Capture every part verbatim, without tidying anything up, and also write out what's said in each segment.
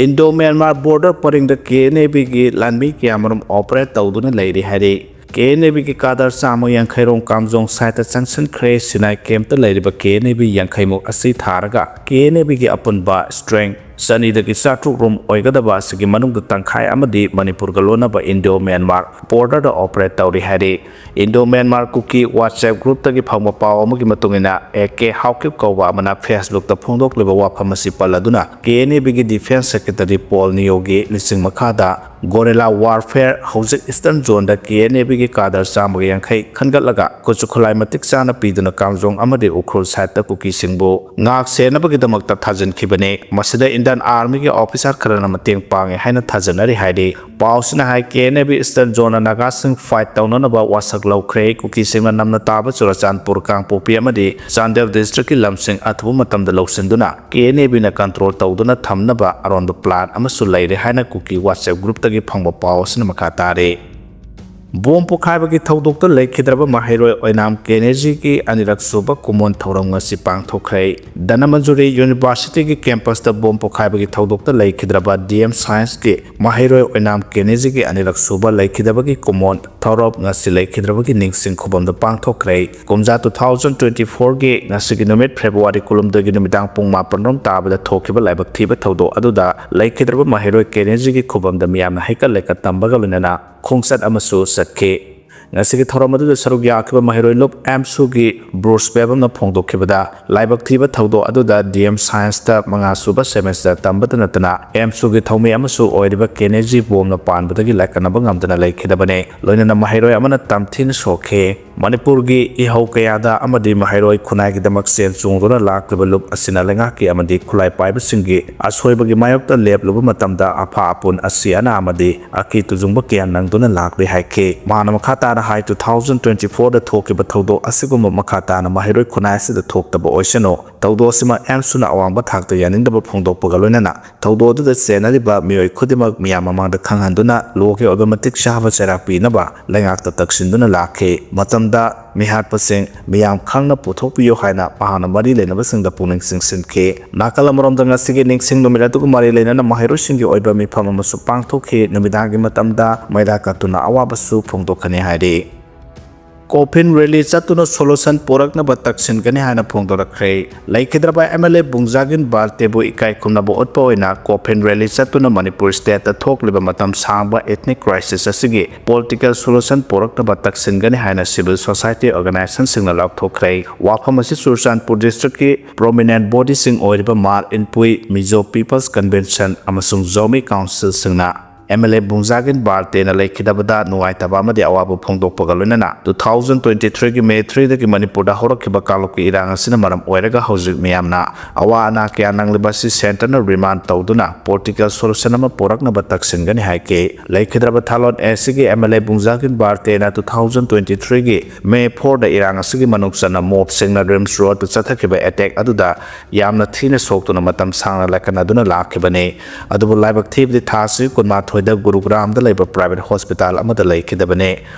Indo Myanmar border ꯄꯔꯤꯡꯗ K N A ꯕꯤꯒꯤ ꯂꯥꯟꯃꯤ ꯀꯌꯥꯃꯔꯨꯝ ꯑꯣꯄꯔꯦꯠ ꯇꯧꯗꯨꯅ ꯂꯩꯔꯤ ꯍꯥꯏꯔꯤ꯫ ꯀꯦ ꯑꯦꯟ ꯑꯦ ꯕꯤꯒꯤ ꯀꯥꯗꯔ ꯆꯥꯝꯃ ꯌꯥꯡꯈꯩ ꯔꯣꯝ ꯀꯥꯝꯖꯣꯡ ꯁꯥꯏꯠꯇ ꯆꯪꯁꯤꯟꯈ꯭ꯔꯦ꯫ ꯁꯤꯅꯥꯏ ꯀꯦꯝꯞꯇ ꯂꯩꯔꯤꯕ ꯀꯦ ꯑꯦꯟ ꯑꯦ ꯕꯤ ꯌꯥꯡꯈꯩ ꯃꯨꯛ ꯑꯁꯤ ꯊꯥꯔꯒ ꯀꯦ ꯑꯦꯟ ꯑꯦ ꯕꯤꯒꯤ ꯑꯄꯨꯟꯕ ꯁ꯭ꯇꯔꯦꯡ ꯆꯅꯤꯗꯒꯤ ꯆꯥꯇ꯭ꯔꯨꯛ ꯔꯣꯝ ꯑꯣꯏꯒꯗꯕ ꯑꯁꯤꯒꯤ ꯃꯅꯨꯡꯗ ꯇꯪꯈꯥꯏ ꯑꯃꯗꯤ ꯃꯅꯤꯄꯨꯔꯒ ꯂꯣꯟꯅꯕ ꯏꯟꯗꯣ ꯃ꯭ꯌꯥꯟꯃꯥꯔ ꯕꯣꯔꯗꯔꯗ ꯑꯣꯄꯔꯦꯠ ꯇꯧꯔꯤ ꯍꯥꯏꯔꯤ꯫ ꯏꯟꯗꯣ ꯃ꯭ꯌꯥꯟꯃꯥꯔ ꯀꯨꯀꯤ WhatsApp ꯒ꯭ꯔꯨꯞꯇꯒꯤ ꯐꯪꯕ ꯄꯥꯎ ꯑꯃꯒꯤ ꯃꯇꯨꯡ ꯏꯟꯅ, ꯑꯦ ꯀꯦ ꯍꯥꯎꯀꯤꯞ ꯀꯧꯕ ꯑꯃꯅ Facebook ꯇ ꯐꯣꯡꯗꯣꯛꯂꯤꯕ ꯋꯥꯐꯝ ꯑꯁꯤ ꯄꯜꯂꯗꯨꯅ, ꯀꯦ ꯑꯦꯟ ꯑꯦ ꯕꯤꯒꯤ ꯗꯤꯐꯦꯟꯁ ꯁꯦꯀ꯭ꯔꯦꯇꯔꯤ ꯄꯣꯜ ꯅꯤꯌꯣꯒꯤ ꯂꯤꯆꯤꯡ ꯃꯈꯥꯗ ꯒꯣꯔꯤꯂꯥ ꯋꯥꯔꯐꯦꯌꯔ ꯍꯧꯖꯤꯛ ꯏꯁꯇꯔꯟ ꯖꯣꯟꯗ ꯀꯦ ꯑꯦꯟ ꯑꯦ ꯕꯤꯒꯤ ꯀꯥꯗꯔ ꯆꯥꯝꯃꯒ ꯌꯥꯡꯈꯩ ꯈꯟꯒꯠꯂꯒ ꯈꯨꯠꯁꯨ ꯈꯨꯠꯂꯥꯏ ꯃꯇꯤꯛ ꯆꯥꯅ ꯄꯤꯗꯨꯅ ꯀꯥꯝꯖꯣꯡ ꯑꯃꯗꯤ ꯎꯈ꯭ꯔꯨꯜ ꯁꯥꯏꯠꯇ ꯀꯨꯀꯤꯁꯤꯡꯕꯨ ꯉꯥꯛ ꯁꯦꯟꯅꯕꯒꯤꯗꯃꯛꯇ ꯊꯥꯖꯤꯟꯈꯤꯕꯅꯤ꯫ ꯃꯁꯤꯗ ꯏꯟꯗꯤꯌꯟ ꯑꯥꯔꯃꯤꯒꯤ ꯑꯣꯐꯤꯁꯥꯔ ꯈꯔꯅ ꯃꯇꯦꯡ ꯄꯥꯡꯉꯦ ꯍꯥꯏꯅ ꯊꯥꯖꯅꯔꯤ ꯍꯥꯏꯔꯤ꯫ ꯄꯥꯎꯁꯤꯅ ꯍꯥꯏ, K N A B eastern ꯖꯣꯟꯅ ꯅꯥꯒꯥꯁꯤꯡ ꯐꯥꯏꯠ ꯇꯧꯅꯅꯕ ꯋꯥꯁꯛ ꯂꯧꯈ꯭ꯔꯦ꯫ ꯀꯨꯀꯤꯁꯤꯡꯅ ꯅꯝꯅ ꯇꯥꯕ ꯆꯨꯔꯆꯥꯟꯄꯨꯔ, ꯀꯥꯡꯄꯣꯛꯄꯤ ꯑꯃꯗꯤ ꯆꯥꯟꯗꯦꯜ ꯗꯤꯁꯇ꯭ꯔꯤꯛꯀꯤ ꯂꯝꯁꯤꯡ ꯑꯊꯨꯕ ꯃꯇꯝꯗ ꯂꯧꯁꯤꯟꯗꯨꯅ ꯀꯦ ꯑꯦꯟ ꯑꯦ ꯕꯤꯅ ꯀꯟꯇ꯭ꯔꯣꯜ ꯇꯧꯗꯨꯅ ꯊꯝꯅꯕ ꯑꯔꯣꯟꯕ ꯄ꯭ꯂꯥꯟ ꯑꯃꯁꯨ ꯂꯩꯔꯦ ꯍꯥꯏꯅ ꯀꯨꯀꯤ WhatsApp ꯒ꯭ꯔꯨꯞꯇꯒꯤ ꯐꯪꯕ ꯄꯥꯎ ꯑꯁꯤꯅ ꯃꯈꯥ ꯇꯥꯔꯤ꯫ ꯕꯣꯝ ꯄꯣꯈꯥꯏꯕꯒꯤ ꯊꯧꯗꯣꯛꯇ ꯂꯩꯈꯤꯗ꯭ꯔꯕ ꯃꯍꯩꯔꯣꯏ ꯑꯣꯏꯅꯥꯝ ꯀꯦꯅꯦꯖꯤꯒꯤ ꯑꯅꯤꯔꯛ ꯁꯨꯕ ꯀꯨꯃꯣꯟ ꯊꯧꯔꯝ ꯉꯁꯤ ꯄꯥꯡꯊꯣꯛꯈ꯭ꯔꯦ꯫ ꯙꯅꯃꯟꯖꯨꯔꯤ ꯌꯨꯅꯤꯚꯔꯁꯤꯇꯤꯒꯤ ꯀꯦꯝꯄꯁꯇ ꯕꯣꯝ ꯄꯣꯈꯥꯏꯕꯒꯤ ꯊꯧꯗꯣꯛꯇ ꯂꯩꯈꯤꯗ꯭ꯔꯕ ꯗꯤ ꯑꯦꯝ ꯁꯥꯏꯟꯁꯀꯤ ꯃꯍꯩꯔꯣꯏ ꯑꯣꯏꯅꯥꯝ ꯀꯦꯅꯦꯖꯤꯒꯤ ꯑꯅꯤꯔꯛ ꯁꯨꯕ ꯂꯩꯈꯤꯗꯕꯒꯤ ꯀꯨꯃꯣꯟ ꯊꯧꯔꯝ ꯉꯁꯤ ꯂꯩꯈꯤꯗ꯭ꯔꯕꯒꯤ ꯅꯤꯡꯁꯤꯡ ꯈꯨꯕꯝꯗ ꯄꯥꯡꯊꯣꯛꯈ꯭ꯔꯦ꯫ ꯀꯨꯝꯖꯥ two thousand twenty four ꯒꯤ ꯉꯁꯤꯒꯤ ꯅꯨꯃꯤꯠ February ꯀꯨꯟꯍꯨꯝꯗꯣꯏꯒꯤ ꯅꯨꯃꯤꯗꯥꯡ ꯄꯨꯡ ꯃꯥꯄꯟ ꯔꯣꯝ ꯇꯥꯕꯗ ꯊꯣꯛꯈꯤꯕ ꯂꯥꯏꯕꯛ ꯊꯤꯕ ꯊꯧꯗꯣꯛ ꯑꯗꯨꯗ ꯂꯩꯈꯤꯗ꯭ꯔꯕ ꯃꯍꯩꯔꯣꯏ ꯀꯦꯅꯦꯖꯤꯒꯤ ꯈꯨꯕꯝꯗ ꯃꯤꯌꯥꯝꯅ ꯍꯩꯀꯠ ꯂꯩꯀꯠ ꯇꯝꯕꯒ ꯂꯣꯏꯅꯅ ꯈꯣꯡꯆꯠ ꯑꯃꯁꯨ ꯆꯠꯈꯤ꯫ ꯉꯁꯤꯒꯤ ꯊꯧꯔꯝ ꯑꯗꯨꯗ ꯁꯔꯨꯛ ꯌꯥꯈꯤꯕ ꯃꯍꯩꯔꯣꯏ ꯂꯨꯞ ꯑꯦꯝꯁꯨꯒꯤ ꯕ꯭ꯔꯨꯁ ꯕꯦꯕꯝꯅ ꯐꯣꯡꯗꯣꯛꯈꯤꯕꯗ, ꯂꯥꯏꯕꯛ ꯊꯤꯕ ꯊꯧꯗꯣꯛ ꯑꯗꯨꯗ ꯗꯤ ꯑꯦꯝ ꯁꯥꯏꯟꯁꯇ ꯃꯉꯥ ꯁꯨꯕ ꯁꯦꯃꯦꯁꯇꯔ ꯇꯝꯕꯇ ꯅꯠꯇꯅ ꯑꯦꯝꯁꯨꯒꯤ ꯊꯧꯃꯤ ꯑꯃꯁꯨ ꯑꯣꯏꯔꯤꯕ ꯀꯦꯅꯦꯖꯤ ꯕꯣꯝꯅ ꯄꯥꯟꯕꯗꯒꯤ ꯂꯥꯏꯀꯠꯅꯕ ꯉꯝꯗꯅ ꯂꯩꯈꯤꯗꯕꯅꯤ꯫ ꯂꯣꯏꯅꯅ ꯃꯍꯩꯔꯣꯏ ꯑꯃꯅ ꯇꯝꯊꯤꯅ ꯁꯣꯛꯈꯤ꯫ ꯃꯅꯤꯄꯨꯔꯒꯤ ꯏꯍꯧ ꯀꯌꯥꯗ ꯑꯃꯗꯤ ꯃꯍꯩꯔꯣꯏ ꯈꯨꯟꯅꯥꯏꯒꯤꯗꯃꯛ ꯁꯦꯜ ꯆꯣꯡꯗꯨꯅ ꯂꯥꯛꯂꯤꯕ ꯂꯨꯞ ꯑꯁꯤꯅ ꯂꯩꯉꯥꯛꯀꯤ ꯑꯃꯗꯤ ꯈꯨꯠꯂꯥꯏ ꯄꯥꯏꯕꯁꯤꯡꯒꯤ ꯑꯁꯣꯏꯕꯒꯤ ꯃꯥꯌꯣꯛꯇ ꯂꯦꯞꯂꯨꯕ ꯃꯇꯝꯗ ꯑꯐ ꯑꯄꯨꯟ ꯑꯁꯤ ꯑꯅꯥ ꯑꯃꯗꯤ ꯑꯀꯤ ꯇꯨꯖꯨꯡꯕ ꯀꯌꯥ ꯅꯪꯗꯨꯅ ꯂꯥꯛꯂꯤ ꯍꯥꯏꯈꯤ꯫ ꯃꯍꯥꯛꯅ ꯃꯈꯥ ꯇꯥꯅ ꯍꯥꯏ, two thousand twenty four ꯗ ꯊꯣꯛꯈꯤꯕ ꯊꯧꯗꯣꯛ ꯑꯁꯤꯒꯨꯝꯕ ꯃꯈꯥ ꯇꯥꯅ ꯃꯍꯩꯔꯣꯏ ꯈꯨꯟꯅꯥꯏ ꯑꯁꯤꯗ ꯊꯣꯛꯇꯕ ꯑꯣꯏꯁꯅꯨ꯫ ꯊꯧꯗꯣꯛ ꯑꯁꯤꯃ ꯑꯦꯝꯁꯨꯅ ꯑꯋꯥꯡꯕ ꯊꯥꯛꯇ ꯌꯥꯅꯤꯡꯗꯕ ꯐꯣꯡꯗꯣꯛꯄꯒ ꯂꯣꯏꯅꯅ ꯊꯧꯗꯣꯛ ꯑꯗꯨꯗ ꯆꯦꯟꯅꯔꯤꯕ ꯃꯤꯑꯣꯏ ꯈꯨꯗꯤꯡꯃꯛ ꯃꯤꯌꯥꯝ ꯃꯃꯥꯡꯗ ꯈꯪꯍꯟꯗꯨꯅ ꯂꯣꯒꯤ ꯑꯣꯏꯕ ꯃꯇꯤꯛ ꯆꯥꯕ ꯆꯩꯔꯥꯛ ꯄꯤꯅꯕ ꯂꯩꯉꯥꯛꯇ ꯇꯛꯁꯤꯟꯗꯨꯅ ꯂꯥꯛꯈꯤ꯫ ꯃꯇꯝ ꯗ ꯃꯤꯍꯥꯠꯄꯁꯤꯡ ꯃꯤꯌꯥꯝ ꯈꯪꯅ ꯄꯨꯊꯣꯛꯄꯤꯌꯨ ꯍꯥꯏꯅ ꯃꯍꯥꯛꯅ ꯃꯔꯤ ꯂꯩꯅꯕꯁꯤꯡꯗ ꯄꯨꯛꯅꯤꯡ ꯆꯤꯡꯁꯤꯟꯈꯤ꯫ ꯅꯥꯀꯜ ꯑꯃꯔꯣꯝꯗ ꯉꯁꯤꯒꯤ ꯅꯤꯡꯁꯤꯡ ꯅꯨꯃꯤꯠ ꯑꯗꯨꯒ ꯃꯔꯤ ꯂꯩꯅꯅ ꯃꯍꯩꯔꯣꯏꯁꯤꯡꯒꯤ ꯑꯣꯏꯕ ꯃꯤꯐꯝ ꯑꯃꯁꯨ ꯄꯥꯡꯊꯣꯛꯈꯤ꯫ ꯅꯨꯃꯤꯗꯥꯡꯒꯤ ꯃꯇꯝꯗ ꯃꯩꯔꯥ ꯀꯠꯇꯨꯅ ꯑꯋꯥꯕꯁꯨ ꯐꯣꯡꯗꯣꯛꯀꯅꯤ ꯍꯥꯏꯔꯤ꯫ Coffin rally ꯆꯠꯇꯨꯅ solution ꯄꯨꯔꯛꯅꯕ ꯇꯛꯁꯤꯟꯒꯅꯤ ꯍꯥꯏꯅ ꯐꯣꯡꯗꯣꯔꯛꯈ꯭ꯔꯦ꯫ ꯂꯩꯈꯤꯗ꯭ꯔꯕ M L A ꯕꯨꯡꯖꯥꯒꯤꯟ ꯕꯥꯜꯇꯦꯕꯨ ꯏꯀꯥꯏ ꯈꯨꯝꯅꯕ ꯎꯠꯄ ꯑꯣꯏꯅ coffin rally ꯆꯠꯇꯨꯅ ꯃꯅꯤꯄꯨꯔ state ꯊꯣꯛꯂꯤꯕ ꯃꯇꯝ ꯁꯥꯡꯕ ethnic crisis ꯑꯁꯤꯒꯤ political solution ꯄꯨꯔꯛꯅꯕ ꯇꯛꯁꯤꯟꯒꯅꯤ ꯍꯥꯏꯅ civil society organizationꯁꯤꯡꯅ ꯂꯥꯎꯊꯣꯛꯈ꯭ꯔꯦ꯫ ꯋꯥꯐꯝ ꯑꯁꯤ ꯆꯨꯔꯆꯥꯟꯄꯨꯔ districtꯀꯤ prominent bodyꯁꯤꯡ ꯑꯣꯏꯔꯤꯕ ꯃꯥꯔ ꯏꯟꯄꯨꯏ, Mizo People's Convention ꯑꯃꯁꯨꯡ Zomi Councilꯁꯤꯡꯅ M L A ꯕꯨꯡꯖꯥꯒꯤꯟ ꯕꯥꯜꯇꯦꯅ ꯂꯩꯈꯤꯗꯕꯗ ꯅꯨꯡꯉꯥꯏꯇꯕ ꯑꯃꯗꯤ ꯑꯋꯥꯕ ꯐꯣꯡꯗꯣꯛꯄꯒ ꯂꯣꯏꯅꯅ two thousand twenty threeꯒꯤ May threeꯗꯒꯤ ꯃꯅꯤꯄꯨꯔꯗ ꯍꯧꯔꯛꯈꯤꯕ ꯀꯥꯡꯂꯨꯞꯀꯤ ꯏꯔꯥꯡ ꯑꯁꯤꯅ ꯃꯔꯝ ꯑꯣꯏꯔꯒ ꯍꯧꯖꯤꯛ ꯃꯤꯌꯥꯝꯅ ꯑꯋꯥ ꯑꯅꯥ ꯀꯌꯥ ꯅꯪꯂꯤꯕ ꯑꯁꯤ centreꯅ remand ꯇꯧꯗꯨꯅ political solution ꯑꯃ ꯄꯨꯔꯛꯅꯕ ꯇꯛꯁꯤꯟꯒꯅꯤ ꯍꯥꯏꯈꯤ꯫ ꯂꯩꯈꯤꯗ꯭ꯔꯕ ꯊꯥꯂꯣꯟ ꯑꯦꯁꯤꯒꯤ M L A ꯕꯨꯡꯖꯥꯒꯤꯟ ꯕꯥꯜꯇꯦꯅ two thousand twenty threeꯒꯤ May fourꯗ ꯏꯔꯥꯡ ꯑꯁꯤꯒꯤ ꯃꯅꯨꯡ ꯆꯟꯅ mobꯁꯤꯡꯅ RIMS roadꯇ ꯆꯠꯊꯈꯤꯕ attack ꯑꯗꯨꯗ ꯌꯥꯝꯅ ꯊꯤꯅ ꯁꯣꯛꯇꯨꯅ ꯃꯇꯝ ꯁꯥꯡꯅ ꯂꯥꯏꯀꯠꯅꯗꯨꯅ ꯂꯥꯛꯈꯤꯕꯅꯤ꯫ ꯑꯗꯨꯕꯨ ꯂꯥꯏꯕꯛ ꯊꯤꯕꯗꯤ ꯊꯥ ꯑꯁꯤꯒꯤ ꯀꯨꯟꯃꯥꯊꯣꯏꯗ ꯒꯨꯔꯨꯒ꯭ꯔꯥꯝꯗ ꯂꯩꯕ private hospital ꯑꯃꯗ ꯂꯩꯈꯤꯗꯕꯅꯤ꯫